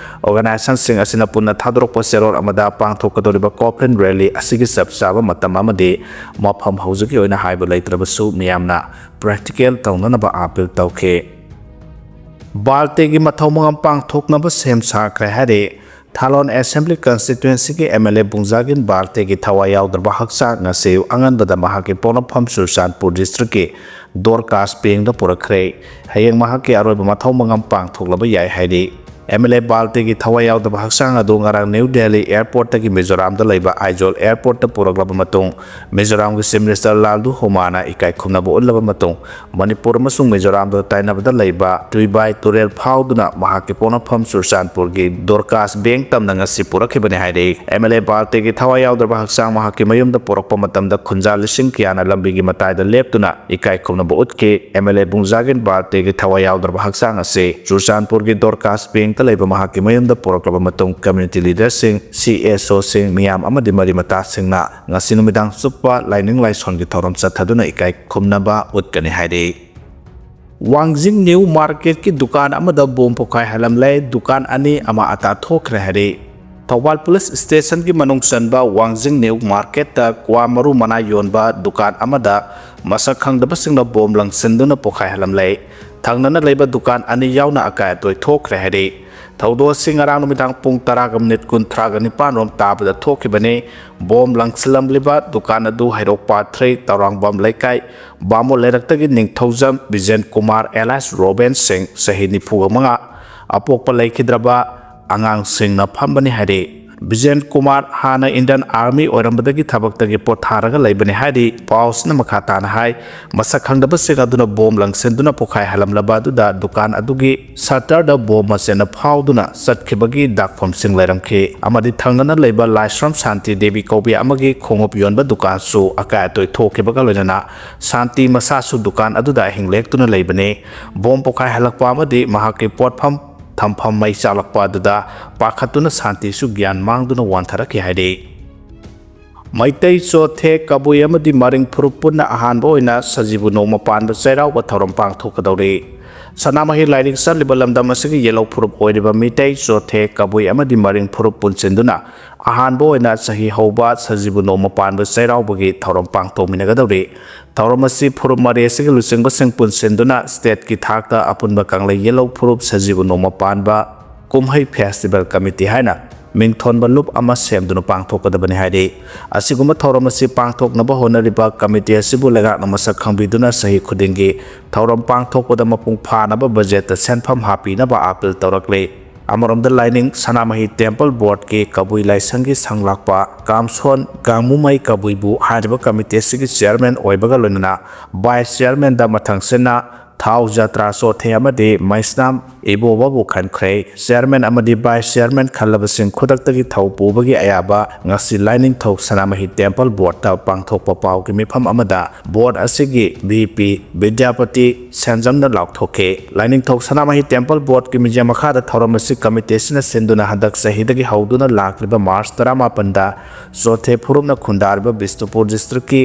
Organizationꯁꯤꯡ ꯑꯁꯤꯅ ꯄꯨꯟꯅ ꯊꯥꯗꯣꯔꯛꯄ ꯆꯦꯔꯣꯜ ꯑꯃꯗ ꯄꯥꯡꯊꯣꯛꯀꯗꯧꯔꯤꯕ coffin rally ꯑꯁꯤꯒꯤ ꯆꯞ ꯆꯥꯕ ꯃꯇꯝ ꯑꯃꯗꯤ ꯃꯐꯝ ꯍꯧꯖꯤꯛꯀꯤ ꯑꯣꯏꯅ ꯍꯥꯏꯕ ꯂꯩꯇ꯭ꯔꯕꯁꯨ ꯃꯤꯌꯥꯝꯅ practical ꯇꯧꯅꯅꯕ appeal ꯇꯧꯈꯤ꯫ ꯕꯥꯜꯇꯦꯒꯤ ꯃꯊꯧ ꯃꯉꯝ ꯄꯥꯡꯊꯣꯛꯅꯕ ꯁꯦꯝ ꯁꯥꯈ꯭ꯔꯦ ꯍꯥꯏꯔꯤ꯫ ꯊꯥꯂꯣꯟ Assembly Constituencyꯒꯤ M L A ꯕꯨꯡꯖꯥꯒꯤꯟ ꯕꯥꯜꯇꯦꯒꯤ ꯊꯋꯥꯏ ꯌꯥꯎꯗ꯭ꯔꯕ ꯍꯛꯆꯥꯡ ꯉꯁꯤ ꯑꯉꯟꯕꯗ ꯃꯍꯥꯛꯀꯤ ꯄꯣꯛꯅꯐꯝ ꯆꯨꯔꯆꯥꯟꯄꯨꯔ districtꯀꯤ ꯗꯣꯔꯀꯥꯁ ꯕꯦꯡꯗ ꯄꯨꯔꯛꯈ꯭ꯔꯦ꯫ ꯍꯌꯦꯡ ꯃꯍꯥꯛꯀꯤ ꯑꯔꯣꯏꯕ ꯃꯊꯧ ꯃꯉꯝ ꯄꯥꯡꯊꯣꯛꯂꯕ ꯌꯥꯏ ꯍꯥꯏꯔꯤ꯫ M L A ꯕꯥꯜꯇꯦꯒꯤ ꯊꯋꯥꯏ ꯌꯥꯎꯗꯕ ꯍꯛꯆꯥꯡ ꯑꯗꯨ ꯉꯔꯥꯡ New Delhi airportꯇꯒꯤ ꯃꯤꯖꯣꯔꯥꯝꯗ ꯂꯩꯕ ꯑꯥꯏꯖꯣꯜ airportꯇ ꯄꯨꯔꯛꯂꯕ ꯃꯇꯨꯡ, ꯃꯤꯖꯣꯔꯥꯝꯒꯤ Chief Minister ꯂꯥꯜꯗꯨ ꯍꯣꯃꯥꯅ ꯏꯀꯥꯏ ꯈꯨꯝꯅꯕ ꯎꯠꯂꯕ ꯃꯇꯨꯡ, ꯃꯅꯤꯄꯨꯔ ꯑꯃꯁꯨꯡ ꯃꯤꯖꯣꯔꯥꯝꯗ ꯇꯥꯏꯅꯕꯗ ꯂꯩꯕ ꯇꯨꯏꯕꯥꯏ ꯇꯨꯔꯦꯜ ꯐꯥꯎꯗꯨꯅ ꯃꯍꯥꯛꯀꯤ ꯄꯣꯛꯅꯐꯝ ꯆꯨꯔꯆꯥꯟꯄꯨꯔꯒꯤ ꯗꯣꯔꯀꯥꯁ ꯕꯦꯡ ꯇꯝꯅ ꯉꯁꯤ ꯄꯨꯔꯛꯈꯤꯕꯅꯤ ꯍꯥꯏꯔꯤ꯫ M L A ꯕꯥꯜꯇꯦꯒꯤ ꯊꯋꯥꯏ ꯌꯥꯎꯗ꯭ꯔꯕ ꯍꯛꯆꯥꯡ ꯃꯍꯥꯛꯀꯤ ꯃꯌꯨꯝꯗ ꯄꯨꯔꯛꯄ ꯃꯇꯝꯗ ꯈꯨꯟꯖꯥ ꯂꯤꯁꯤꯡ ꯀꯌꯥꯅ ꯂꯝꯕꯤꯒꯤ ꯃꯇꯥꯏꯗ ꯂꯦꯞꯇꯨꯅ ꯏꯀꯥꯏ ꯈꯨꯝꯅꯕ ꯎꯠꯈꯤ꯫ M L A ꯕꯨꯡꯖꯥꯒꯤꯟ ꯕꯥꯜꯇꯦꯒꯤ ꯊꯋꯥꯏ ꯌꯥꯎꯗ꯭ꯔꯕ ꯍꯛꯆꯥꯡ ꯑꯁꯤ ꯆꯨꯔꯆꯥꯟꯄꯨꯔꯒꯤ ꯗꯣꯔꯀꯥꯁ ꯕꯦꯡꯇ ꯂꯩꯕ ꯃꯍꯥꯛꯀꯤ ꯃꯌꯨꯝꯗ ꯄꯨꯔꯛꯂꯕ ꯃꯇꯨꯡ, community leaderꯁꯤꯡ, C S Oꯁꯤꯡ, ꯃꯤꯌꯥꯝ ꯑꯃꯗꯤ ꯃꯔꯤ ꯃꯇꯥꯁꯤꯡꯅ ꯉꯁꯤ ꯅꯨꯃꯤꯗꯥꯡ ꯆꯨꯞꯄ ꯂꯥꯏꯅꯤꯡ ꯂꯥꯏꯁꯣꯟꯒꯤ ꯊꯧꯔꯝ ꯆꯠꯊꯗꯨꯅ ꯏꯀꯥꯏ ꯈꯨꯝꯅꯕ ꯎꯠꯀꯅꯤ ꯍꯥꯏꯔꯤ꯫ ꯋꯥꯡꯖꯤꯡ ꯅ꯭ꯌꯨ ꯃꯥꯔꯀꯦꯠꯀꯤ ꯗꯨꯀꯥꯟ ꯑꯃꯗ ꯕꯣꯝ ꯄꯣꯈꯥꯏꯍꯜꯂꯝꯂꯦ, ꯗꯨꯀꯥꯟ ꯑꯅꯤ ꯑꯃ ꯑꯇꯥ ꯊꯣꯛꯈ꯭ꯔꯦ ꯍꯥꯏꯔꯤ꯫ ꯊꯧꯕꯥꯜ ꯄꯨꯂꯤꯁ ꯁ꯭ꯇꯦꯁꯟꯒꯤ ꯃꯅꯨꯡ ꯆꯟꯕ ꯋꯥꯡꯖꯤꯡ ꯅ꯭ꯌꯨ ꯃꯥꯔꯀꯦꯠꯇ ꯀ꯭ꯋꯥ ꯃꯔꯨ ꯃꯅꯥ ꯌꯣꯟꯕ ꯗꯨꯀꯥꯟ ꯑꯃꯗ ꯃꯁꯛ ꯈꯪꯗꯕꯁꯤꯡꯅ ꯕꯣꯝ ꯂꯪꯁꯤꯟꯗꯨꯅ ꯄꯣꯈꯥꯏꯍꯜꯂꯝꯂꯦ꯫ ꯊꯪꯅꯅ ꯂꯩꯕ ꯗꯨꯀꯥꯟ ꯑꯅꯤ ꯌꯥꯎꯅ ꯑꯀꯥꯏ ꯑꯇꯣꯏ ꯊꯣꯛꯈ꯭ꯔꯦ ꯍꯥꯏꯔꯤ꯫ ꯊꯧꯗꯣꯛ ꯑꯁꯤ ꯉꯔꯥꯡ ꯅꯨꯃꯤꯗꯥꯡ ꯄꯨꯡ ꯇꯔꯥꯒ ꯃꯤꯅꯤꯠ ꯀꯨꯟꯊ꯭ꯔꯥꯒ ꯅꯤꯄꯥꯟ ꯔꯣꯝ ꯇꯥꯕꯗ ꯊꯣꯛꯈꯤꯕꯅꯤ꯫ ꯕꯣꯝ ꯂꯪꯁꯤꯜꯂꯝꯂꯤꯕ ꯗꯨꯀꯥꯟ ꯑꯗꯨ ꯍꯩꯔꯣꯛ ꯄꯥꯠ ꯊ꯭ꯔꯤ ꯇꯧꯔꯥꯡꯕꯝ ꯂꯩꯀꯥꯏ ꯕꯥꯃꯣꯟ ꯂꯩꯔꯛꯇꯒꯤ ꯅꯤꯡꯊꯧꯖꯝ ꯕꯤꯖꯦꯟ ꯀꯨꯃꯥꯔ alias ꯔꯣꯕꯦꯟ ꯁꯤꯡ, ꯆꯍꯤ ꯅꯤꯐꯨꯒ ꯃꯉꯥ, ꯑꯄꯣꯛꯄ ꯂꯩꯈꯤꯗ꯭ꯔꯕ ꯑꯉꯥꯡꯁꯤꯡꯅ ꯐꯝꯕꯅꯤ ꯍꯥꯏꯔꯤ꯫ ꯕꯤꯖꯦꯟ ꯀꯨꯃꯥꯔ ꯍꯥꯟꯅ Indian Army ꯑꯣꯏꯔꯝꯕꯗꯒꯤ ꯊꯕꯛꯇꯒꯤ ꯄꯣꯊꯥꯔꯒ ꯂꯩꯕꯅꯤ ꯍꯥꯏꯔꯤ꯫ ꯄꯥꯎꯁꯤꯅ ꯃꯈꯥ ꯇꯥꯅ ꯍꯥꯏ, ꯃꯁꯛ ꯈꯪꯗꯕꯁꯤꯡ ꯑꯗꯨꯅ ꯕꯣꯝ ꯂꯪꯁꯤꯟꯗꯨꯅ ꯄꯣꯈꯥꯏꯍꯜꯂꯝꯂꯕ ꯑꯗꯨꯗ ꯗꯨꯀꯥꯟ ꯑꯗꯨꯒꯤ ꯁꯇꯔꯗ ꯕꯣꯝ ꯃꯆꯦꯠꯅ ꯐꯥꯎꯗꯨꯅ ꯆꯠꯈꯤꯕꯒꯤ ꯗꯥꯛꯐꯝꯁꯤꯡ ꯂꯩꯔꯝꯈꯤ ꯑꯃꯗꯤ ꯊꯪꯅꯅ ꯂꯩꯕ ꯂꯥꯏꯁ꯭ꯔꯝ ꯁꯥꯟꯇꯤ ꯗꯦꯕꯤ ꯀꯧꯕꯤ ꯑꯃꯒꯤ ꯈꯣꯡꯎꯞ ꯌꯣꯟꯕ ꯗꯨꯀꯥꯟꯁꯨ ꯑꯀꯥꯏ ꯑꯇꯣꯏ ꯊꯣꯛꯈꯤꯕꯒ ꯂꯣꯏꯅꯅ ꯁꯥꯟꯇꯤ ꯃꯁꯥꯁꯨ ꯗꯨꯀꯥꯟ ꯑꯗꯨꯗ ꯑꯍꯤꯡ ꯂꯦꯛꯇꯨꯅ ꯂꯩꯕꯅꯤ꯫ ꯕꯣꯝ ꯄꯣꯈꯥꯏꯍꯜꯂꯛꯄ ꯑꯃꯗꯤ ꯃꯍꯥꯛꯀꯤ ꯄꯣꯠꯐꯝ ꯊꯝꯐꯝ ꯃꯩ ꯆꯥꯛꯂꯛꯄ ꯑꯗꯨꯗ ꯄꯥꯈꯠꯇꯨꯅ ꯁꯥꯟꯇꯤꯁꯨ ꯒ꯭ꯌꯥꯟ ꯃꯥꯡꯗꯨꯅ ꯋꯥꯟꯊꯔꯛꯈꯤ ꯍꯥꯏꯔꯤ꯫ ꯃꯩꯇꯩ, ꯆꯣꯊꯦ, ꯀꯕꯨꯏ ꯑꯃꯗꯤ ꯃꯔꯤꯡ ꯐꯨꯔꯨꯞ ꯄꯨꯟꯅ ꯑꯍꯥꯟꯕ ꯑꯣꯏꯅ ꯁꯖꯤꯕꯨ ꯅꯣꯡꯃ ꯄꯥꯟꯕ ꯆꯩꯔꯥꯎꯕ ꯊꯧꯔꯝ ꯄꯥꯡꯊꯣꯛꯀꯗꯧꯔꯤ꯫ ꯁꯅꯥꯃꯍꯤ ꯂꯥꯏꯅꯤꯡ ꯆꯠꯂꯤꯕ ꯂꯝꯗꯝ ꯑꯁꯤꯒꯤ ꯌꯦꯜꯍꯧ ꯐꯨꯔꯨꯞ ꯑꯣꯏꯔꯤꯕ ꯃꯤꯇꯩ, ꯆꯣꯊꯦ, ꯀꯕꯨꯏ ꯑꯃꯗꯤ ꯃꯔꯤꯡ ꯐꯨꯔꯨꯞ ꯄꯨꯟꯁꯤꯟꯗꯨꯅ ꯑꯍꯥꯟꯕ ꯑꯣꯏꯅ ꯆꯍꯤ ꯍꯧꯕ ꯁꯖꯤꯕꯨ ꯅꯣꯡꯃ ꯄꯥꯟꯕ ꯆꯩꯔꯥꯎꯕꯒꯤ ꯊꯧꯔꯝ ꯄꯥꯡꯊꯣꯛꯃꯤꯟꯅꯒꯗꯧꯔꯤ꯫ ꯊꯧꯔꯝ ꯑꯁꯤ ꯐꯨꯔꯨꯞ ꯃꯔꯤ ꯑꯁꯤꯒꯤ ꯂꯨꯆꯤꯡꯕꯁꯤꯡ ꯄꯨꯟꯁꯤꯟꯗꯨꯅ stateꯀꯤ ꯊꯥꯛꯇ ꯑꯄꯨꯟꯕ ꯀꯪꯂꯩ ꯌꯦꯜꯍꯧ ꯐꯨꯔꯨꯞ ꯁꯖꯤꯕꯨ ꯅꯣꯡꯃ ꯄꯥꯟꯕ ꯀꯨꯝꯍꯩ festival committee ꯍꯥꯏꯅ ꯃꯤꯡꯊꯣꯟꯕ ꯂꯨꯞ ꯑꯃ ꯁꯦꯝꯗꯨꯅ ꯄꯥꯡꯊꯣꯛꯀꯗꯕꯅꯤ ꯍꯥꯏꯔꯤ꯫ ꯑꯁꯤꯒꯨꯝꯕ ꯊꯧꯔꯝ ꯑꯁꯤ ꯄꯥꯡꯊꯣꯛꯅꯕ ꯍꯣꯠꯅꯔꯤꯕ committee ꯑꯁꯤꯕꯨ ꯂꯩꯉꯥꯛꯅ ꯃꯁꯛ ꯈꯪꯕꯤꯗꯨꯅ ꯆꯍꯤ ꯈꯨꯗꯤꯡꯒꯤ ꯊꯧꯔꯝ ꯄꯥꯡꯊꯣꯛꯄꯗ ꯃꯄꯨꯡ ꯐꯥꯅꯕ budgetꯇ ꯁꯦꯟꯐꯝ ꯍꯥꯞꯄꯤꯅꯕ appeal ꯇꯧꯔꯛꯂꯤ꯫ ꯑꯃꯔꯣꯝꯗ ꯂꯥꯏꯅꯤꯡ ꯁꯅꯥꯃꯍꯤ temple boardꯀꯤ ꯀꯕꯨꯏ ꯂꯥꯏꯁꯪꯒꯤ ꯁꯪꯂꯥꯛꯄ ꯀꯥꯝꯁꯣꯟ ꯒꯥꯡꯃꯨꯃꯩ ꯀꯕꯨꯏꯕꯨ ꯍꯥꯏꯔꯤꯕ committee ꯑꯁꯤꯒꯤ chairman ꯑꯣꯏꯕꯒ ꯂꯣꯏꯅꯅ vice chairmanꯗ ꯃꯊꯪꯁꯤꯠꯅ ꯊꯥꯎ ꯖꯇ꯭ꯔꯥ ꯆꯣꯊꯦ ꯑꯃꯗꯤ ꯃꯩꯁꯅꯥꯝ ꯏꯕꯣꯕꯕꯨ ꯈꯟꯈ꯭ꯔꯦ꯫ Chairman ꯑꯃꯗꯤ vice chairman ꯈꯜꯂꯕꯁꯤꯡ ꯈꯨꯗꯛꯇꯒꯤ ꯊꯧ ꯄꯨꯕꯒꯤ ꯑꯌꯥꯕ ꯉꯁꯤ ꯂꯥꯏꯅꯤꯡꯊꯧ ꯁꯅꯥꯃꯍꯤ temple boardꯇ ꯄꯥꯡꯊꯣꯛꯄ ꯄꯥꯎꯒꯤ ꯃꯤꯐꯝ ꯑꯃꯗ board ꯑꯁꯤꯒꯤ VP ꯕꯤꯗ꯭ꯌꯥꯄꯇꯤ ꯁꯦꯟꯖꯝꯅ ꯂꯥꯎꯊꯣꯛꯈꯤ꯫ ꯂꯥꯏꯅꯤꯡꯊꯧ ꯁꯅꯥꯃꯍꯤ temple boardꯀꯤ ꯃꯤꯡꯖꯦꯜ ꯃꯈꯥꯗ ꯊꯧꯔꯝ ꯑꯁꯤ committee ꯑꯁꯤꯅ ꯁꯤꯟꯗꯨꯅ ꯍꯟꯗꯛ ꯆꯍꯤꯗꯒꯤ ꯍꯧꯗꯨꯅ ꯂꯥꯛꯂꯤꯕ March ꯇꯔꯥꯃꯥꯄꯟꯗ ꯆꯣꯊꯦ ꯐꯨꯔꯨꯞꯅ ꯈꯨꯟꯗꯥꯔꯤꯕ ꯕꯤꯁꯅꯨꯄꯨꯔ districtꯀꯤ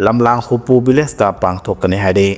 ꯂꯝꯂꯥꯡ ꯍꯨꯄꯨ villageꯇ ꯄꯥꯡꯊꯣꯛꯀꯅꯤ ꯍꯥꯏꯔꯤ꯫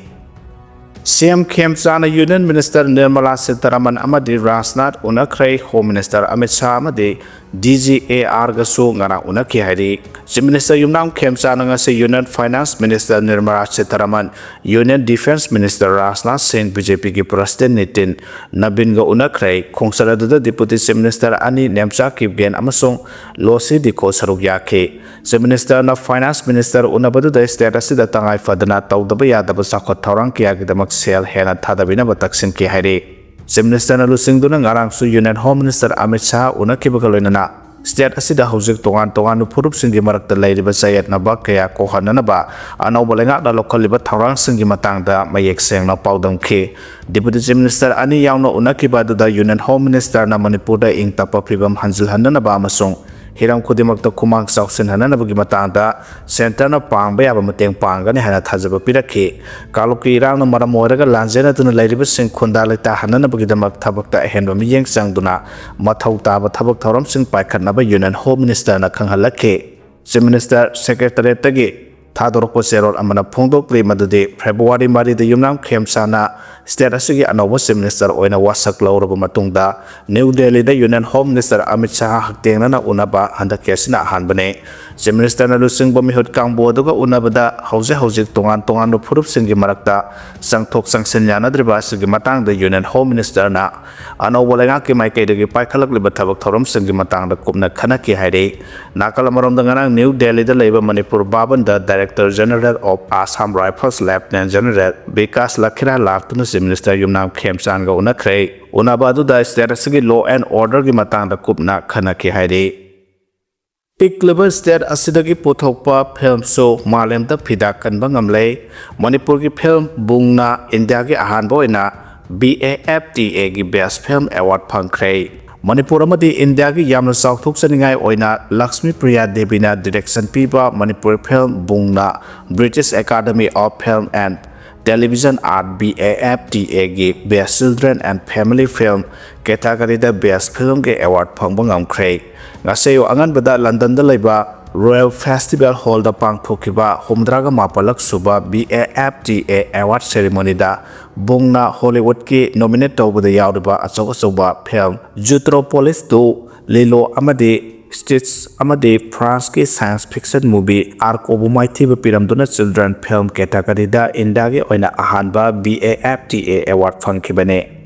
CM ꯈꯦꯝꯆꯥꯅ Union Minister Nirmala Sitharaman ꯑꯃꯗꯤ ꯔꯥꯖꯅꯥꯊ ꯎꯅꯈ꯭ꯔꯦ꯫ Home Minister ꯑꯃꯤꯠ ꯁꯥꯍ ꯑꯃꯗꯤ D G A R ꯒꯁꯨ ꯉꯔꯥꯡ ꯎꯅꯈꯤ ꯍꯥꯏꯔꯤ꯫ Chief Minister ꯌꯨꯝꯅꯥꯝ ꯈꯦꯝꯆꯥꯟꯅ ꯉꯁꯤ Union Finance Minister Nirmala Sitharaman, Union Defence Minister Rajnath Singh, B J P ꯒꯤ President ꯅꯤꯇꯤꯟ ꯅꯕꯤꯟꯒ ꯎꯅꯈ꯭ꯔꯦ꯫ ꯈꯣꯡꯆꯠ ꯑꯗꯨꯗ Deputy Chief Minister ꯑꯅꯤ ꯅꯦꯝꯆꯥ ꯀꯤꯞꯒꯦꯟ ꯑꯃꯁꯨꯡ ꯂꯣꯁꯤ ꯗꯤꯈꯣ ꯁꯔꯨꯛ ꯌꯥꯈꯤ꯫ Chief Minister ꯅ Finance Minister ꯎꯅꯕꯗꯨꯗ state ꯑꯁꯤꯗ ꯇꯉꯥꯏ ꯐꯗꯅ ꯇꯧꯗꯕ ꯌꯥꯗꯕ ꯆꯥꯎꯈꯠ ꯊꯧꯔꯥꯡ ꯀꯌꯥꯒꯤꯗꯃꯛ ꯁꯦꯜ ꯍꯦꯟꯅ ꯊꯥꯗꯕꯤꯅꯕ ꯇꯛꯁꯤꯟꯈꯤ ꯍꯥꯏꯔꯤ꯫ Chief Minister ꯅ ꯂꯨꯆꯤꯡꯗꯨꯅ ꯉꯔꯥꯡꯁꯨ Union Home Minister Amit Shah ꯎꯅꯈꯤꯕꯒ ꯂꯣꯏꯅꯅ state ꯑꯁꯤꯗ ꯍꯧꯖꯤꯛ ꯇꯣꯉꯥꯟ ꯇꯣꯉꯥꯟꯕ ꯐꯨꯔꯨꯞꯁꯤꯡꯒꯤ ꯃꯔꯛꯇ ꯂꯩꯔꯤꯕ ꯆꯌꯦꯠꯅꯕ ꯀꯌꯥ ꯀꯣꯛꯍꯟꯅꯅꯕ ꯑꯅꯧꯕ ꯂꯩꯉꯥꯛꯅ ꯂꯧꯈꯠꯂꯤꯕ ꯊꯧꯔꯥꯡꯁꯤꯡꯒꯤ ꯃꯇꯥꯡꯗ ꯃꯌꯦꯛ ꯁꯦꯡꯅ ꯄꯥꯎꯗꯝꯈꯤ꯫ Deputy Chief Minister ꯑꯅꯤ ꯌꯥꯎꯅ ꯎꯅꯈꯤꯕ ꯑꯗꯨꯗ Union Home Minister ꯅ ꯃꯅꯤꯄꯨꯔꯗ ꯏꯪ ꯇꯞꯄ ꯐꯤꯕꯝ ꯍꯟꯖꯤꯜꯍꯟꯅꯅꯕ ꯑꯃꯁꯨꯡ ꯍꯤꯔꯝ ꯈꯨꯗꯤꯡꯃꯛꯇ ꯈꯨꯃꯥꯡ ꯆꯥꯎꯁꯤꯟꯍꯟꯅꯅꯕꯒꯤ ꯃꯇꯥꯡꯗ centre ꯅ ꯄꯥꯡꯕ ꯌꯥꯕ ꯃꯇꯦꯡ ꯄꯥꯡꯒꯅꯤ ꯍꯥꯏꯅ ꯊꯥꯖꯕ ꯄꯤꯔꯛꯈꯤ꯫ ꯀꯥꯡꯂꯨꯞꯀꯤ ꯏꯔꯥꯡꯅ ꯃꯔꯝ ꯑꯣꯏꯔꯒ ꯂꯥꯟꯖꯦꯟꯅꯗꯨꯅ ꯂꯩꯔꯤꯕꯁꯤꯡ ꯈꯨꯟꯗꯥ ꯂꯩꯇꯥꯍꯟꯅꯅꯕꯒꯤꯗꯃꯛ ꯊꯕꯛꯇ ꯑꯍꯦꯟꯕ ꯃꯤꯠꯌꯦꯡ ꯆꯪꯗꯨꯅ ꯃꯊꯧ ꯇꯥꯕ ꯊꯕꯛ ꯊꯧꯔꯝꯁꯤꯡ ꯄꯥꯏꯈꯠꯅꯕ Union Home Minister ꯅ ꯈꯪꯍꯜꯂꯛꯈꯤ꯫ Chief Minister Secretariat ꯇꯒꯤ ꯊꯥꯗꯣꯔꯛꯄ ꯆꯦꯔꯣꯜ ꯑꯃꯅ ꯐꯣꯡꯗꯣꯛꯂꯤ ꯃꯗꯨꯗꯤ February ꯃꯔꯤꯗ ꯌꯨꯝꯅꯥꯝ ꯈꯦꯝꯆꯥꯟꯅ state ꯑꯁꯤꯒꯤ ꯑꯅꯧꯕ Chief Minister ꯑꯣꯏꯅ ꯋꯥꯁꯛ ꯂꯧꯔꯕ ꯃꯇꯨꯡꯗ New Delhi ꯗ Union Home Minister Amit Shah ꯍꯛꯊꯦꯡꯅꯅ ꯎꯅꯕ ꯍꯟꯗꯛꯀꯤ ꯑꯁꯤꯅ ꯑꯍꯥꯟꯕꯅꯤ꯫ Chief Minister ꯅ ꯂꯨꯆꯤꯡꯕ ꯃꯤꯍꯨꯠ ꯀꯥꯡꯕꯨ ꯑꯗꯨꯒ ꯎꯅꯕꯗ ꯍꯧꯖꯤꯛ ꯍꯧꯖꯤꯛ ꯇꯣꯉꯥꯟ ꯇꯣꯉꯥꯟꯕ ꯐꯨꯔꯨꯞꯁꯤꯡꯒꯤ ꯃꯔꯛꯇ ꯆꯪꯊꯣꯛ ꯆꯪꯁꯤꯟ ꯌꯥꯅꯗ꯭ꯔꯤꯕ ꯑꯁꯤꯒꯤ ꯃꯇꯥꯡꯗ Union Home Minister ꯅ ꯑꯅꯧꯕ ꯂꯩꯉꯥꯛꯀꯤ ꯃꯥꯏꯀꯩꯗꯒꯤ ꯄꯥꯏꯈꯠꯂꯛꯂꯤꯕ ꯊꯕꯛ ꯊꯧꯔꯝꯁꯤꯡꯒꯤ ꯃꯇꯥꯡꯗ ꯀꯨꯞꯅ ꯈꯟꯅꯈꯤ ꯍꯥꯏꯔꯤ꯫ ꯅꯥꯀꯜ ꯑꯃꯔꯣꯝꯗ ꯉꯔꯥꯡ New Delhi ꯗ ꯂꯩꯕ Manipur ꯚꯕꯟꯗ Director General of Assam Rifles Lieutenant General Vikas ꯂꯈꯤꯔꯥ ꯂꯥꯛꯇꯨꯅ Chief Minister ꯌꯨꯝꯅꯥꯝ ꯈꯦꯝꯆꯥꯟꯒ ꯎꯅꯈ꯭ꯔꯦ꯫ ꯎꯅꯕ ꯑꯗꯨꯗ state ꯑꯁꯤꯒꯤ law and order ꯒꯤ ꯃꯇꯥꯡꯗ ꯀꯨꯞꯅ ꯈꯟꯅꯈꯤ ꯍꯥꯏꯔꯤ꯫ ꯄꯤꯛꯂꯤꯕ state ꯑꯁꯤꯗꯒꯤ ꯄꯨꯊꯣꯛꯄ film ꯁꯨ ꯃꯥꯂꯦꯝꯗ ꯐꯤꯗꯥ ꯀꯟꯕ ꯉꯝꯂꯦ꯫ ꯃꯅꯤꯄꯨꯔꯒꯤ film ꯕꯨꯡꯅ ꯏꯟꯗꯤꯌꯥꯒꯤ ꯑꯍꯥꯟꯕ ꯑꯣꯏꯅ B A F T A ꯒꯤ Best Film Award ꯐꯪꯈ꯭ꯔꯦ꯫ ꯃꯅꯤꯄꯨꯔ ꯑꯃꯗꯤ ꯏꯟꯗꯤꯌꯥꯒꯤ ꯌꯥꯝꯅ ꯆꯥꯎꯊꯣꯛꯆꯅꯤꯡꯉꯥꯏ ꯑꯣꯏꯅ ꯂꯛꯁꯃꯤ ꯄ꯭ꯔꯤꯌꯥ ꯗꯦꯕꯤꯅ direction ꯄꯤꯕ Manipur film ꯕꯨꯡꯅ British Academy of Film and Television Art, B A F T A ꯒꯤ Best Children and Family Film category the Best Film ꯒꯤ award ꯐꯪꯕ ꯉꯝꯈ꯭ꯔꯦ꯫ ꯉꯁꯤ ꯑꯌꯨꯛ ꯑꯉꯟꯕꯗ ꯂꯟꯗꯟꯗ ꯂꯩꯕ Royal Festival Hall ꯗ ꯄꯥꯡꯊꯣꯛꯈꯤꯕ ꯍꯨꯝꯗ꯭ꯔꯥꯒ ꯃꯥꯄꯜꯂꯛ ꯁꯨꯕ B A F T A Award Ceremony the ꯕꯨꯡꯅ Hollywood ꯀꯤ nominate ꯇꯧꯕꯗ ꯌꯥꯎꯔꯤꯕ ꯑꯆꯧ ꯑꯆꯧꯕ film Zootropolis two, ꯂꯤꯂꯣ ꯑꯃꯗꯤ ꯁ꯭ꯇꯤꯆ ꯑꯃꯗꯤ ꯐ꯭ꯔꯥꯟꯁꯀꯤ science fiction movie ꯑꯥꯔꯀꯣꯕꯨ ꯃꯥꯏꯊꯤꯕ ꯄꯤꯔꯝꯗꯨꯅ children film category ꯗ ꯏꯟꯗꯤꯌꯥꯒꯤ ꯑꯣꯏꯅ ꯑꯍꯥꯟꯕ B A F T A award ꯐꯪꯈꯤꯕꯅꯤ꯫